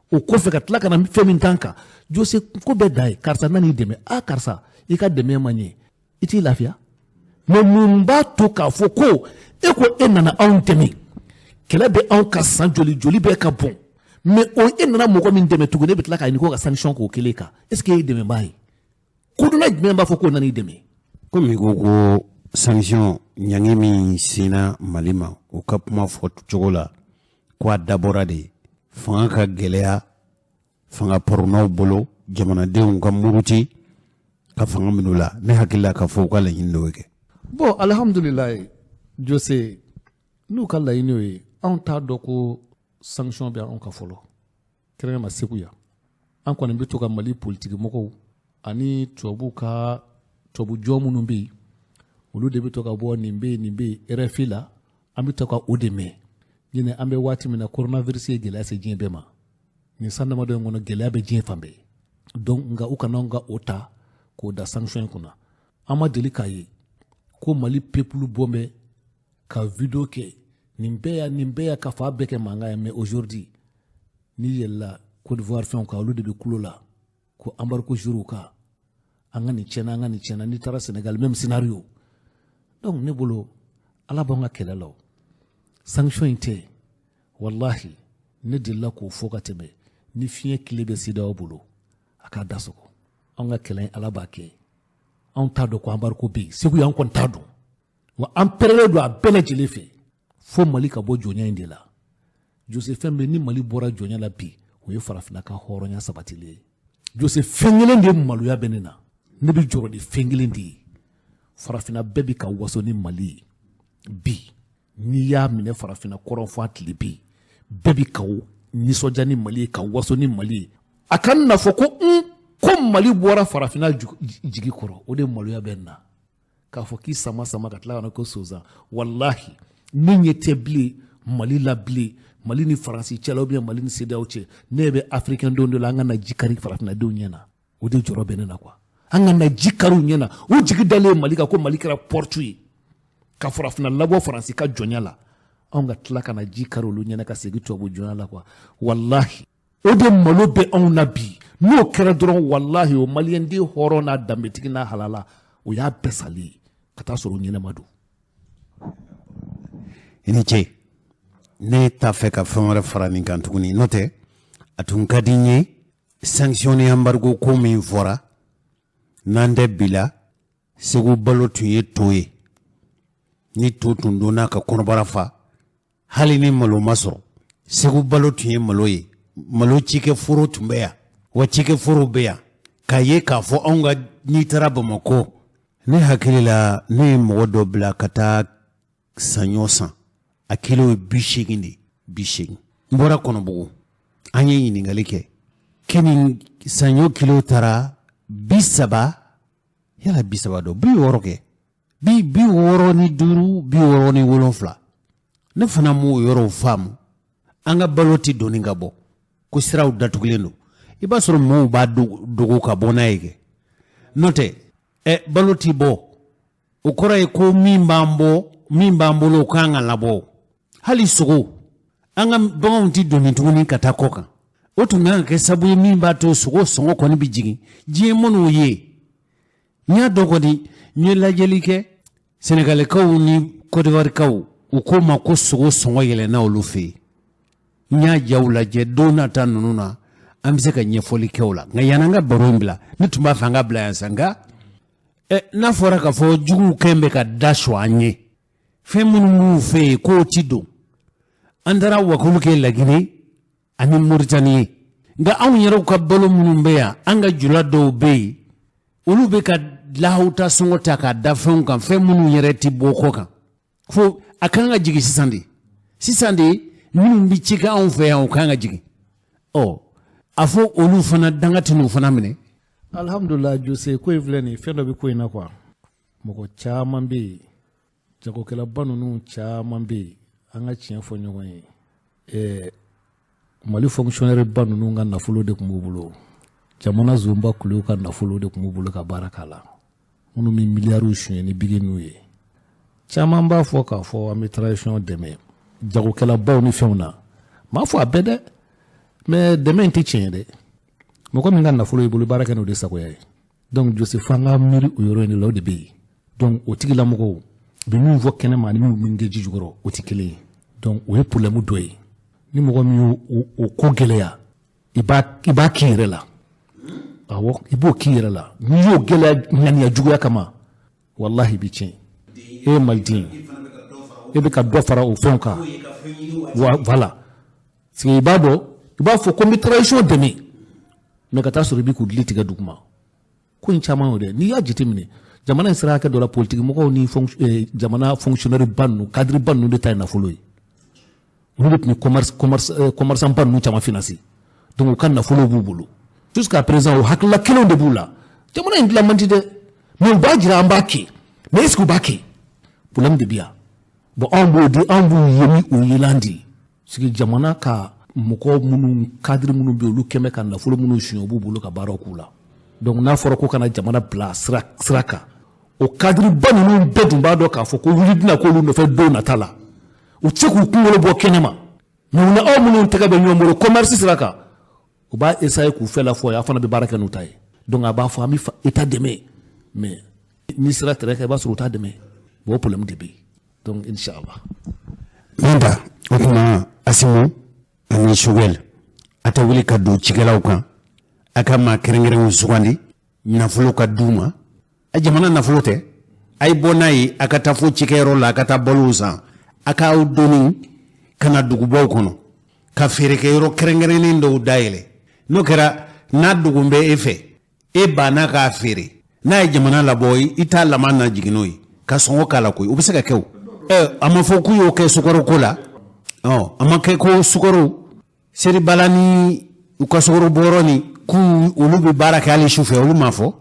o kɔfɛ ka tila ka na fɛn min t'an kan. Jose, ko bɛɛ da ye karisa nan'i dɛmɛ, a karisa, i ka dɛmɛ ma ɲɛ, i t'i lafiya. Mais mun b'a to k'a fɔ ko e ko e nana anw dɛmɛ, kɛlɛ bɛ anw ka san joli joli bɛɛ ka bɔn, mais o e nana mɔgɔ min dɛmɛ tuguni, e bɛ tila k'a ɲini ko ka sanction k'o kelen kan? Est ce que e ye dɛmɛbaa ye? Kodɔnna jumɛn b'a fɔ k'o nan'i dɛmɛ? Komi i ko ko sanction, ɲangi min sinna Mali ma, u ka kuma fɔ cogo la ko a dabɔra de fanga ka gɛlɛya fanga pɔrɔnnaw bolo, jamanadenw ka muruti ka fanga minɛ u la. Ne hakili la k'a fɔ u ka laɲini dɔ kɛ. Bon, alhamdulilayi, Jose, n'u ka laɲini ye, anw t'a dɔn ko sanction bɛ anw ka fɔlɔ, kɛrɛnkɛrɛn ma Segu yan. An kɔni bɛ to ka Mali politiki mɔgɔw ani tubabuw ka tubabu jɔn minnu bɛ yen, olu de bɛ to ka bɔ nin bɛ yen, nin bɛ yen, RFI la, an bɛ to ka o de mɛn. Ɲinɛ, an bɛ waati min na, coronavirus ye gɛlɛya se diɲɛ bɛɛ ma. Nin san damadɔ in kɔnɔ, gɛlɛya bɛ diɲɛ fan bɛɛ. Donc nka u kana ka o ta k'o da sanction in kunna. An ma deli k'a ye ko Mali peuple bɔ bɛ ka vidéo kɛ nin bɛɛ ya, nin bɛɛ ya, ka fa bɛɛ kɛ mankan ye. Mais aujourd'hui, n'i yɛlɛla Côte d'Ivoire fɛnw kan, olu de bɛ kulo la ko embargo jour kan, an ka nin tiɲɛna, an ka nin tiɲɛna. N'i taara Sénégal, même scénario. Donc ne bolo, Ala b'an ka kɛlɛ la. O sanction in tɛ, walahi, ne delila k'o fɔ ka tɛmɛ. Ni fiɲɛ tile bɛ CEDEAO bolo, a k'a da sɔgɔ. Anw ka kɛlɛ in, Ala b'a kɛ. Anw t'a dɔn ko embargo bɛ yen Segu yan, an kɔni t'a dɔn. Wa an pɛrɛlen don a bɛɛ lajɛlen fɛ fo Mali ka bɔ jɔnya in de la. Jose, fɛn bɛ ni Mali bɔra jɔnya la bi, o ye farafinna ka hɔrɔnya sabatilen ye. Jose, fɛn kelen de maloya bɛ ne na, ne bɛ jɔrɔ ni fɛn kelen de ye: farafinna bɛɛ bi ka waso ni Mali ye bi. N'i y'a minɛ farafinna kɔrɔn fɔ a tile bi, bɛɛ bi ka nisɔndiya ni Mali ye, ka waso ni Mali ye. A ka na fɔ ko n ko Mali bɔra farafinna jigi kɔrɔ, o de maloya bɛ n na. K'a fɔ k'i sama sama ka tila ka na ko sonsan, walahi, ne ɲɛ tɛ bilen Mali la bilen, Mali ni Faransi cɛla ou bien Mali ni CEDEAO cɛ. Ne bɛ africain denw de la, an ka na ji kari farafinna denw ɲɛ na, o de jɔrɔ bɛ ne na quoi. An ka na ji kari u ɲɛ na, u jigi dalen Mali kan ko Mali kɛra porte ye ka farafinna labɔ Faransi ka jɔnya la. Anw ka tila ka na ji kari olu ɲɛna ka segin tubabu jɔnya la quoi. Walahi, o de malo bɛ anw na bi. N'o kɛra dɔrɔn, walahi, o maliyɛnden hɔrɔn n'a danbetigi n'a halala, o y'a bɛɛ salen ye ka taa sɔrɔ o ɲɛnɛma don. I ni ce. Ne t'a fɛ ka fɛn wɛrɛ fara nin kan tuguni, n'o tɛ a tun ka di n ye sanction ni embargo ko min fɔra n'an tɛ bi la. Segu balo tun ye to ye, ni to tun donna ka kɔnɔbara fa, hali ni malo ma sɔrɔ. Segu balo tun ye malo ye, malo cikɛ foro tun bɛ yan, wa cikɛ foro bɛ yan. K'a ye k'a fɔ anw ka, n'i taara Bamakɔ, ne hakili la, ne ye mɔgɔ dɔ bila ka taa saɲɔ san, a kilo ye 80 de, 80. N bɔra Kɔnɔbugu, an ye ɲininkali kɛ kini saɲɔ kilo taara 30, yala 30 dɔ 60 kɛ bi 65, 67. Ne fana m'o yɔrɔw faamu. An ka balo tɛ doni ka bɔ ko siraw datugulen don, i b'a sɔrɔ mɔgɔw b'a dogo ka bɔ n'a ye kɛ, n'o tɛ ɛ balo tɛ bɔ. O kɔrɔ ye ko min b'an bɔ, min b'an bolo, o kan ka labɔ. Hali sogo, an ka baganw tɛ doni tuguni ka taa kɔ kan. O tun kan ka kɛ sababu ye min b'a to sogo sɔngɔ kɔni bɛ jigin. Diɲɛ man'o ye, n y'a dɔn kɔni, n ye lajɛli kɛ, Sɛnɛgalikaw ni Kɔdiwarikaw, u ko ma ko sogo sɔngɔ yɛlɛnna olu fɛ yen. N y'a jaw lajɛ, don nata ninnu na an bɛ se ka ɲɛfɔli kɛ o la. Nka yan'an ka baro in bila, ne tun b'a fɛ an ka bila yan sa, nka N'a fɔra k'a fɔ juguw kɛn bɛ ka da sɔgɔ an ye, fɛn minnu b'u fɛ yen k'o ti don, an taara wakulu kɛ Laginɛ ani Moritani ye, nka anw yɛrɛw ka balo minnu bɛ yan, an ka jula dɔw bɛ yen, olu bɛ ka lahawuta sɔngɔ ta k'a da fɛnw kan, fɛn minnu yɛrɛ ti bɔ kɔ kan. Fo a kan ka jigin sisan de, sisan de minnu bɛ ci kɛ anw fɛ yan, o kan ka jigin. Ɔ, a fɔ olu fana danga tɛn'u fana minɛ. Alhamdulillah Jose, ko in filɛ nin ye, fɛn dɔ bɛ ko in na quoi. Mɔgɔ caman bɛ yen, jagokɛlaba ninnu caman bɛ yen, an ka tiɲɛ fɔ ɲɔgɔn ye, Mali fonctionnaire ba ninnu ka nafolo de tun b'u bolo, jamana zonba kulew ka nafolo de tun b'u bolo ka baara k'a la, minnu bɛ miliyariw suɲɛ ni bigi n'u ye. Caman b'a fɔ k'a fɔ an bɛ transition dɛmɛ jagokɛlabaw ni fɛnw na, m'a fɔ a bɛɛ dɛ, mais dɛmɛ in tɛ tiɲɛ ye dɛ. Mɔgɔ min ka nafolo y'i bolo, baara kɛ n'o de sagoya ye. Donc Jose, fo an ka miiri o yɔrɔ in de la, o de bɛ yen. Donc o tigilamɔgɔw bɛ min fɔ kɛnɛma ani min bɛ kɛ ji jukɔrɔ, o tɛ kelen ye. Donc o ye problème dɔ ye. Ni mɔgɔ min y'o o ko gɛlɛya, i b'a k'i yɛrɛ la. Awɔ, i b'o k'i yɛrɛ la. N'i y'o gɛlɛya ŋaniya juguya kama, walahi i bɛ tiɲɛ. E ye maliden ye, e bɛ ka dɔ fara o fɛnw kan. Voilà, parce que i b'a dɔn, i b'a fɔ ko n bɛ transition dɛmɛ, mais ka taa sɔrɔ i bɛ k'u dili tigɛ duguma. Ko in caman y'o dɛ. N'i y'a jateminɛ, jamana in sera hakɛ dɔ la, politiki mɔgɔw ni jamana fonctionnaire ba ninnu, cadre ba ninnu de ta ye nafolo ye. Olu de tun bɛ commerçant ba ninnu caman financer. Donc u ka nafolo b'u bolo jusqu'à présent, o hakilila kelenw de b'u la. Jamana in dilan man di dɛ, mais u b'a jira an b'a kɛ, mais est ce que u b'a kɛ? Problème de bɛ yan. Bon, anw b'o di, anw b'u ye ni o yelan de ye, parce que jamana ka mɔgɔ minnu, cadre minnu bɛ yen, olu kɛn bɛ ka nafolo minnu suɲɛ, u b'u bolo ka baaraw k'u la. Donc n'a fɔra ko kana jamana bila sira sira kan, o cadre ba ninnu bɛɛ dun b'a dɔn k'a fɔ ko wuli bɛna k'olu nɔfɛ don nata la, u tɛ se k'u kunkolo bɔ kɛnɛ ma. Mais u ni aw minnu tɛgɛ bɛ ɲɔgɔn bolo commerce sira kan, u b'a essayer k'u fɛ la fɔ, a fana bɛ baara kɛ n'u ta ye. Donc a b'a fɔ an bɛ État dɛmɛ, mais n'i sera terrain kan, i b'a sɔrɔ u t'a dɛmɛ. Bon, o problème de bɛ yen. Donc inchallah. Minta, o tuma Asimu ani Sogɛl, a tɛ wuli ka don cikɛlaw kan, a ka maa kɛrɛnkɛrɛnw sugandi, nafolo ka d'u ma. A jamana nafolo tɛ, a ye bɔ n'a ye, a ka taa fo cikɛyɔrɔ la, a ka taa balow san, a k'aw doni ka na dugubaw kɔnɔ ka feerekɛyɔrɔ kɛrɛnkɛrɛnnen dɔw dayɛlɛ. N'o kɛra, n'a dogon bɛ e fɛ, e banna k'a feere, n'a ye jamana labɔ, i t'a laman na jigin n'o ye ka sɔngɔ k'a la koyi. O bɛ se ka kɛ o. Ɛ, a ma fɔ k'u y'o kɛ sukaro ko la? Ɔ, a ma kɛ ko sukaro seribala ni u ka sukaro bɔyɔrɔ ni k'u olu bɛ baara kɛ hali sufɛ, olu m'a fɔ.